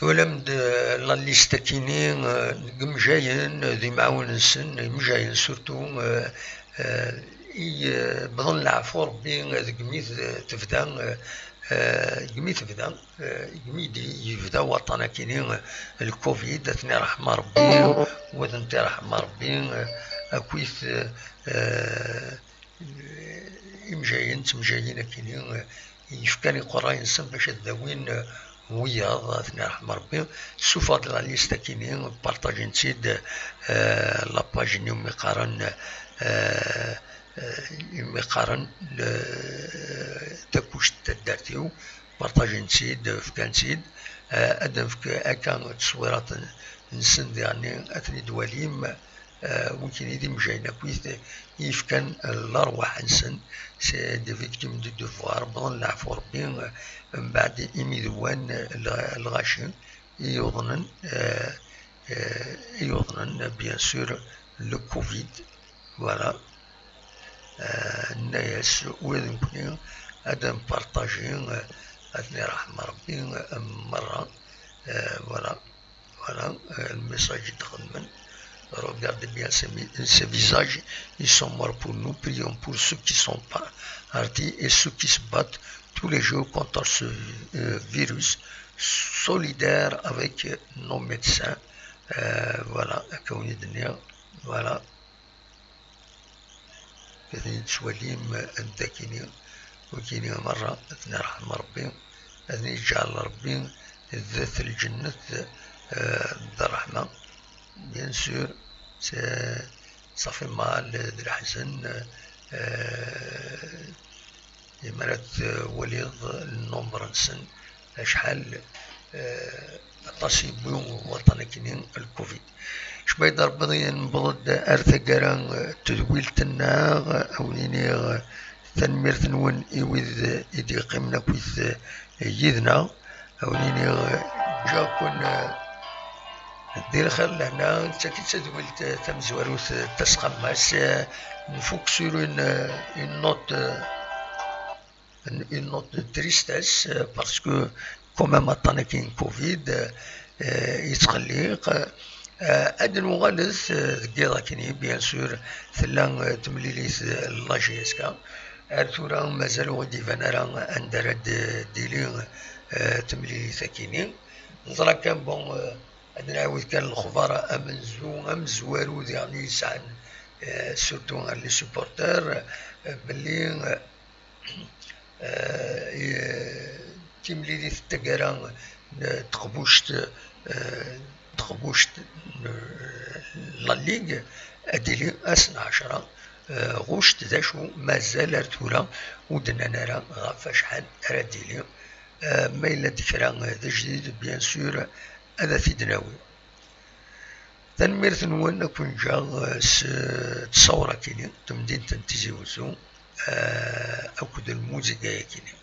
Twalam-d la liste-akini n yimejjayen d imɛawen-nsen, imejjayen surtout, i wwḍen leɛfu Ṛebbi deg mi tebda, deg mi tebda, deg mi d-yebda waṭṭan-akini, lkuvid, ad ten-iṛḥem Ṛebbi, u ad nent-iṛḥem Ṛebbi akkit imejjayen d temejjayin-akini, yefkan iqerray-nsen bac ad dawin wiyaḍ, ad ten-iṛḥem Ṛebbi. Ssufeɣ-d la liste-akini, partajen-tt-id, la page-nni umi qqaren, umi qqaren Takuct n taddart-iw, partajen-tt-id, fkan-tt-id. Ad nefk akka tteswirat-nsen diɣenni, ad ten-id-twalim. Wigini d imejjayen akkit i yefkan lerwaḥ-nsen, c'est des victimes du devoir, wwḍen leɛfu Ṛebbi, mbeɛd imi d-wwan lɣaci i yuḍnen, i yuḍnen, bien sûr, le covid. Voilà. Nenna-yas ula d nekkni ad npartaji, ad ten-iṛḥem Ṛebbi merra. Voilà. Voilà, le message i d-xedmen. Regardez bien ces, ces visages, ils sont morts pour nous. Prions pour ceux qui sont partis et ceux qui se battent tous les jours contre ce virus, solidaires avec nos médecins. Voilà, akka i d-nniɣ. Voilà. Ad ten-id-twalim anda-kini, wigini merra, ad ten-iṛḥem Ṛebbi, ad ten-iǧɛel Ṛebbi d at lǧennet, d ṛṛeḥma. Bien sûr, ça fait mal, d leḥzen, imi ara twaliḍ le nombre-nsen, acḥal, aṭas i yewwi waṭṭan-akini, lkuvid. Cbayda Rebbi newweḍ-d ar taggara n tedwilt-nneɣ, a wen-iniɣ tanemmirt-nwen i wid i d-yeqqimen akkit yid-neɣ, a wen-iniɣ ǧǧiɣ-ken di lxir lehna. Nettak-itt tadwilt tamezwarut Tasqamast, nfuk sur une, une note, une note de tristesse, parce que quand même aṭṭan-agi n covid yettqelliq. Ad nuɣalet deg yiḍ akkenni, bien sûr, tella temlilit n la JSK. Ar tura mazal ur d-iban ara anda ara d-tili temlilit akkenni. Neẓra kan, bon, ad nɛawed kan lexbar amenzu, amezwaru diɣen i yesɛan, surtout ɣer les supporters, belli timlilit n taggara n teqbuct, teqbuct n la Ligue ad d-tili ass n ɛecṛa ɣuct. D acu mazal ar tura ur d-nnan ara ɣef wacḥal ara d-tili. Ma yella-d kra d ajdid, bien sûr, ad t-id-nawi. Tanemmirt-nwen, ad ken-ǧǧeɣ s ttṣawṛa-kini, tamdint n Tizi Wezzu, akked lmuziga-yakini.